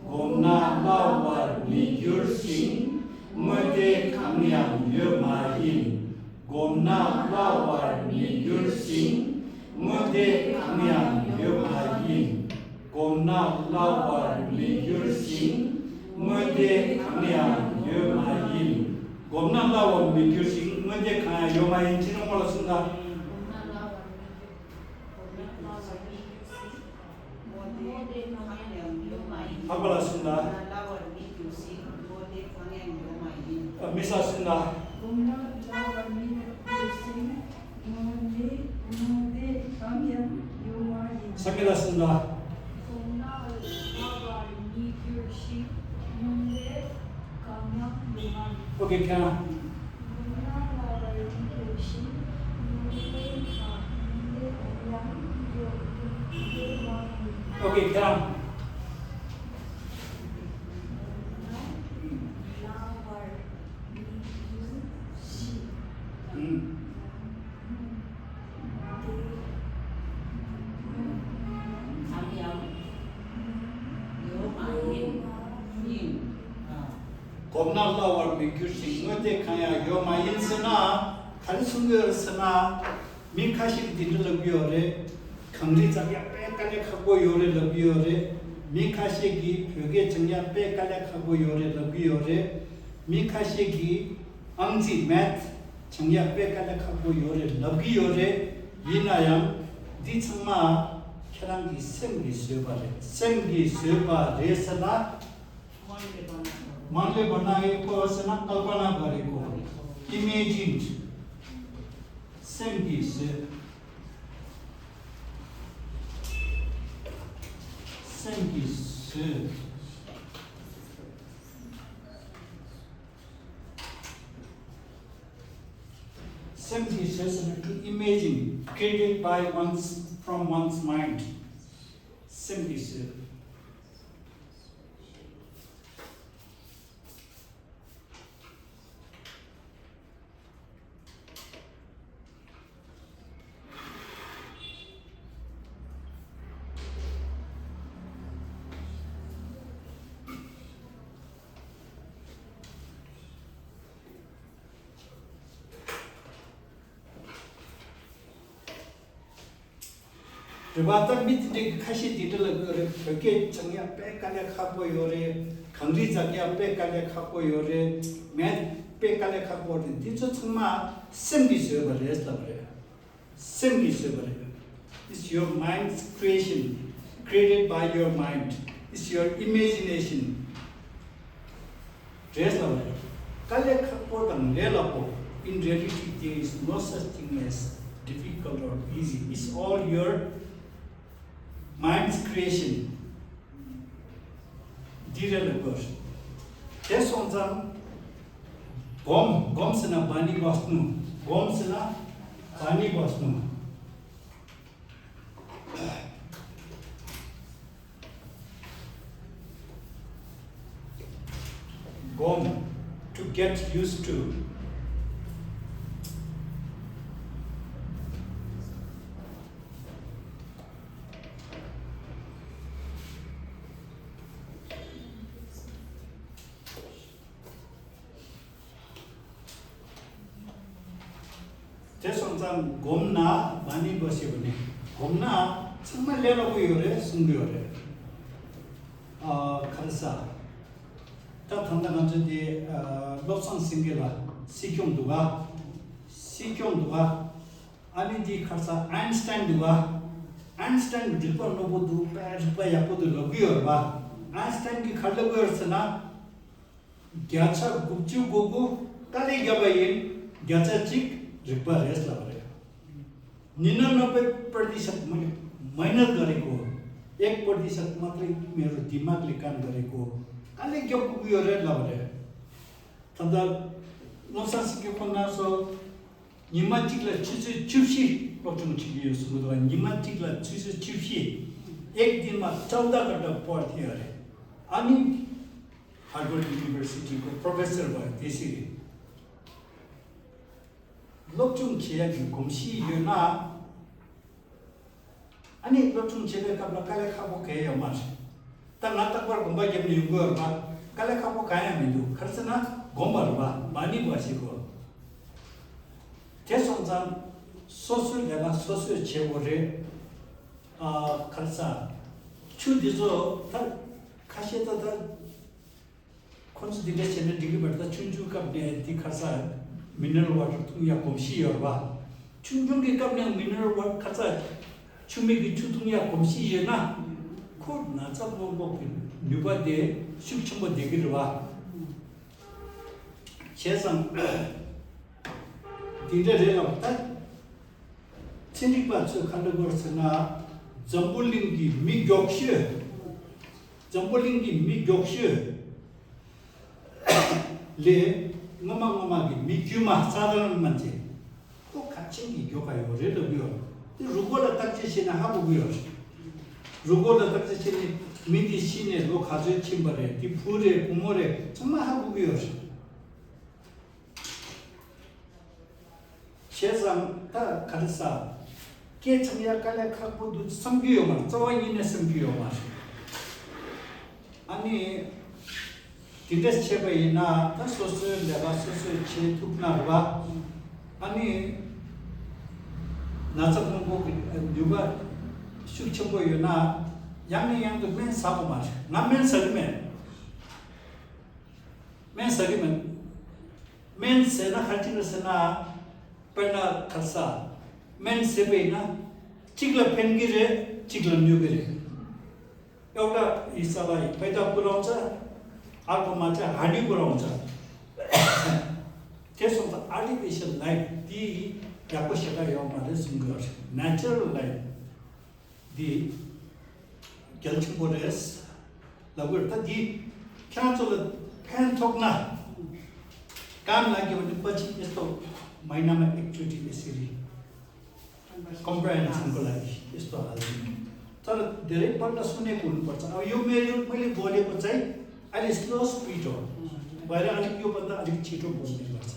གོམས་ན་སླ་བར་མི་འགྱུར་ཞིང་། དངོས་དེ་གང་ཡང་ཡོད་མ་ཡིན། གོམས་ན་སླ་བར་མི་འགྱུར་ཞིང་། དངོས་དེ་གང་ཡང་ཡོད་མ་ཡིན། གོམས་ན་སླ་བར་མི་འགྱུར་ཞིང་། དངོས་དེ་གང་ཡང་ཡོད་མ་ཡིན། གོམས་ན་སླ་བར་མི་འགྱུར་ཞིང་། དངོས་དེ་གང་ཡང་ཡོད་མ་ཡིན། ཕྱི་ནང་སྔོན་ལ་གསུངས་དང་། ལྷག་པ་ལ་གསུངས་དང་། ཨ། མི་ས་གསུངས་དང་། སངས་རྒྱས་ལ་གསུངས་དང་། ཨོ་ཀེ། ཁྱེད་རང་། ཨོ་ཀེ། ཁྱེད་རང་། ཨུམ། གང་ཡང་ཡོད་མ་ཡིན། ཡིན། ཨ། གོམས་ན་སླ་བར་མི་འགྱུར་ཞིང་། དངོས་དེ་གང་ཡང་ཡོད་མ་ཡིན་ཟེར་ན། ག་རེ་གསུང་གི་ཡོད་རེད་ཟེར་ན། མི་ཁ་ཤས་ཀྱིས་འདི་འདྲ་ལབ་ཀྱི་ཡོད་རེད། གངས་རི་འཛེག་ཡག་དཔེ་དཀའ་ལས་ཁག་པོ་ཡོད་རེད་ལབ་ཀྱི་ཡོད་རེད། མི་ཁ་ཤས་ཀྱིས་བོད་སྐད་སྦྱང་ཡག་དཔེ་དཀའ་ལས་ཁག་པོ་ཡོད་རེད་ལབ་ཀྱི་ཡོད་རེད། མི་ཁ་ཤས་ཀྱིས་ཨང་རྩིས་མེཐ་སྦྱང་ཡག་དཔེ་དཀའ་ལས་ཁག་པོ་ཡོད་རེད་ལབ་ཀྱི་ཡོད་རེད། ཡིན་ན་ཡང་འདི་ཚང་མ་ཁྱེད་རང་གི་སེམས་ཀྱིས་བཟོས་པ་རེད། སེམས་ཀྱིས་བཟོས་པ་རེད་ཟེར་ན། मन ले बनाएको ཟེར་ན་कल्पना गरेको, इमेजिन्ड, སེམས་ཀྱིས་བཟོས། སེམས་ཀྱིས་བཟོས། སེམས་ཀྱིས་བཟོས་ཟེར་ན། To imagine, created by one's, from one's mind. སེམས་ཀྱིས་བཟོས། རེད་པ། ད་མི་དེ་འདྲའི་ཁ་ཤས་དེ་འདྲ་ལབ་ཡོད་རེད། བོད་སྐད་སྦྱང་ཡ་དཔེ་དཀའ་ལས་ཁག་པོ་ཡོད་རེད། གངས་རི་འཛེག་ཡ་དཔེ་དཀའ་ལས་ཁག་པོ་ཡོད་རེད། མེད་དཔེ་དཀའ་ལས་ཁག་པོ་རེད། འདི་ཚོ་ཚང་མ་སེམས་ཀྱིས་བཟོས་པ་རེད་ལབ་རེད། སེམས་ཀྱིས་བཟོས་པ་རེད། It's your mind's creation, created by your mind. It's your imagination. རེད་ལབ་རེད། དཀའ་ལས་ཁག་པོ་དང་ལས་སླ་པོ། In reality, there is no such thing as difficult or easy. It's all your mind's creation. འདི་རེད་ལབ་དགོས། དེ་སོང་ཙང་སྒོམ། སྒོམ་ཟེར་ན་བྷ་ནི་བྷ་སྣུ། སྒོམ་ཟེར་ན་བྷ་ནི་བྷ་སྣུ། སྒོམ། To get used to. དེ་སོང་ཙང་སྒོམ་ན་བྷ་ནི་བྷ་ཞེས་པ་ནི། སྒོམ་ན་ཚང་མ་ལས་སླ་པོ་ཡོད་རེད་གསུང་གི་ཡོད་རེད། ཨ། ག་རེ་ཟ། ད་ད་ལྟ་ང་ཚོ་འདི། ཨ། བློ་བཟང་སེང་གེ་ལ་སྲིད་སྐྱོང་འདུག་ག་སྲིད་སྐྱོང་འདུག་ག་ཨ་ནི་འདི་ག་རེ་ཟ། ཨན་སི་ཊན་འདུག་ག་ཨན་སི་ཊན་རིག་པ་རྣོ་པོ་འདུག་དཔེ་རིག་པ་ཡག་པོ་འདུག་ལབ་ཀྱི་ཡོད་རེད་པ། ཨན་སི་ཊན་གྱིས་ག་རེ་ལབ་ཀྱི་ཡོད་རེད་ཟེར་ན། བརྒྱ་ཆ་དགུ་བཅུ་གོ་དགུ་དཀའ་ལས་བརྒྱབ་པ་ཡིན། བརྒྱ་ཆ་གཅིག་རིག་པ་རེད་ལབ་པ་རེད། निन्यानबे प्रतिशत मेहनत गरेको, एक प्रतिशत मात्रै मेरो दिमागले काम गरेको। དཀའ་ལས་རྒྱབ་དགོས་ཀྱི་ཡོད་རེད་ལབ་པ་རེད། ད་ལྟ་བློ་བཟང་སེང་གེ་ཁོང་རྣམ་ཚོ་ཉི་མ་གཅིག་ལ་ཆུ་ཚོད་བཅུ་བཞི་སློབ་སྦྱོང་བྱེད་ཀྱི་ཡོད་གསུང་གི་འདུག་ཉི་མ་གཅིག་ལ་ཆུ་ཚོད་བཅུ་བཞི། एक दिनमा चौध घन्टा पढ्थ्यो अरे। अनि हार्वर्ड युनिभर्सिटीको प्रोफेसर भयो त्यसरी। སློབ་སྦྱོང་བྱེད་ཡག་གི་གོམས་གཤིས་ཡོད་ན། ཨ་ནི་སློབ་སྦྱོང་བྱེད་པའི་སྐབས་ལ་དཀའ་ལས་ཁག་པོ་གང་ཡང་ཡོད་མ་རེད། ད་ང་རྟག་པར་སྒོམ་པ་བརྒྱབ་ནས་ཡོང་གི་ཡོད་རེད་པ། དཀའ་ལས་ཁག་པོ་གང་ཡང་མི་འདུག་ག་རེ་ཟེར་ན་སྒོམ་པ་རེད་པ། མ་ཎི་བ་ཞིག་གོ། དེ་སོང་ཙང་སོ་སོའི་ལས་ཀ་སོ་སོས་བྱེད་དགོས་རེད། ཨ། ག་རེ་ཟ། ཆུ་འདི་ཚོ་ད་ཁ་ཤས་ད་ད། ཁོ་ཚོ་འདི་འདྲ་བྱས་ན་འགྲིག་གི་མ་རེད། ད་ཆུང་ཆུང་སྐབས་ནས་འདི་ཁ་ས་མི་ནེ་རལ་ཝ་ཊར་འཐུང་ཡག་གོམས་གཤིས་ཡོད་རེད་པ། ཆུང་ཆུང་གི་སྐབས་ནས་མི་ནེ་རལ་ཝ་ཁ་ས་ཆུ་མིག་གི་ཆུ་འཐུང་ཡག་གོམས་གཤིས་ཡོད་ན། ཁོ་ན་ཚ་སྔོན་འགོག་གི་ནུས་པ་དེ་ཤུགས་ཆེན་པོ་ལྡན་གི་རེད་པ། བྱས་ཙང་འདི་འདྲ་རེད་ལབ་ད། ཚན་རིག་པ་ཚོས་ག་འདྲ་གོ་ཟེར་ན། འཛམ་བུ་གླིང་གི་མི་མགྱོགས་ཤོས། འཛམ་བུ་གླིང་གི་མི་མགྱོགས་ཤོས་ལས་སྔོན་མ་སྔོན་མ་གི་མི་དཀྱུས་མ་ས་དྷ་རན་མན་ཆད་ཁོ་ག་ཅན་གྱི་མགྱོགས་པ་ཡོད་རེད་ལབ་ཡོད། དེ་རུས་ཁོག་ལ་བརྟག་དཔྱད་བྱས་ན་ཧ་གོ་གི་ཡོད་རེད། རུས་ཁོག་ལ་བརྟག་དཔྱད་བྱས་ནས་མི་དེ་ཤི་ནས་ལོ་ག་ཚོད་ཕྱིན་པ་རེད། དེ་བུ་རེད་བུ་མོ་རེད་ཚང་མ་ཧ་གོ་གི་ཡོད་རེད། བྱས་ཙང་ད་ག་རེ་ཟ། སྐད་ཆ་ཡ་དཀའ་ལས་ཁག་པོ་འདུག་བསམ་གྱི་ཡོད་མ་རེད། རྩ་བ་ཉིད་ནས་བསམ་གྱི་ཡོད་མ་རེད། ཨ་ནི། དེ་འདྲ་བྱས་པ་ཡིན་ན་ད་སོ་སོའི་ལས་ཀ་སོ་སོས་བྱེད་ཐུབ་ན་རེད་པ། ཨ་ནི། ན་ཚ་སྔོན་འགོག་གི་ནུས་པ་ཤུགས་ཆེན་པོ་ཡོད་ན། ཡང་ནས་ཡང་དུ་སྨན་ཟ་དགོས་མ་རེད། ང་སྨན་ཟ་གི་མེད། སྨན་ཟ་གི་མེད། སྨན་ཟས་ན་ག་ཅི་རེད་ཟེར་ན། དཔེར་ན་ག་རེ་ཟ། སྨན་ཟས་པ་ཡིན་ན། གཅིག་ལ་ཕན་གི་རེད། གཅིག་ལ་གནོད་གི་རེད། एउटा हिस्सालाई फाइदा पुर्‍याउँछ, अर्कोमा चाहिँ हार्डी कुरा हुन्छ। त्यसो त आर्टिफिसियल लाइफ ती यक्को सेटा यो मात्रै सुनको, नेचुरल लाइफ ती गेल्छिङ बोरेस लगभग त ती ख्याचोले फ्यान थोक्न काम लाग्यो भने पछि यस्तो महिनामा एकचोटि यसरी कम्प्रिहेन्सनको लागि यस्तो हाल्दिनु। तर धेरैपल्ट सुनेको हुनुपर्छ। अब यो मेरो, मैले बोलेको चाहिँ अलि स्लो स्पिड हो भएर अलिक योभन्दा अलिक छिटो बोल्ने गर्छ।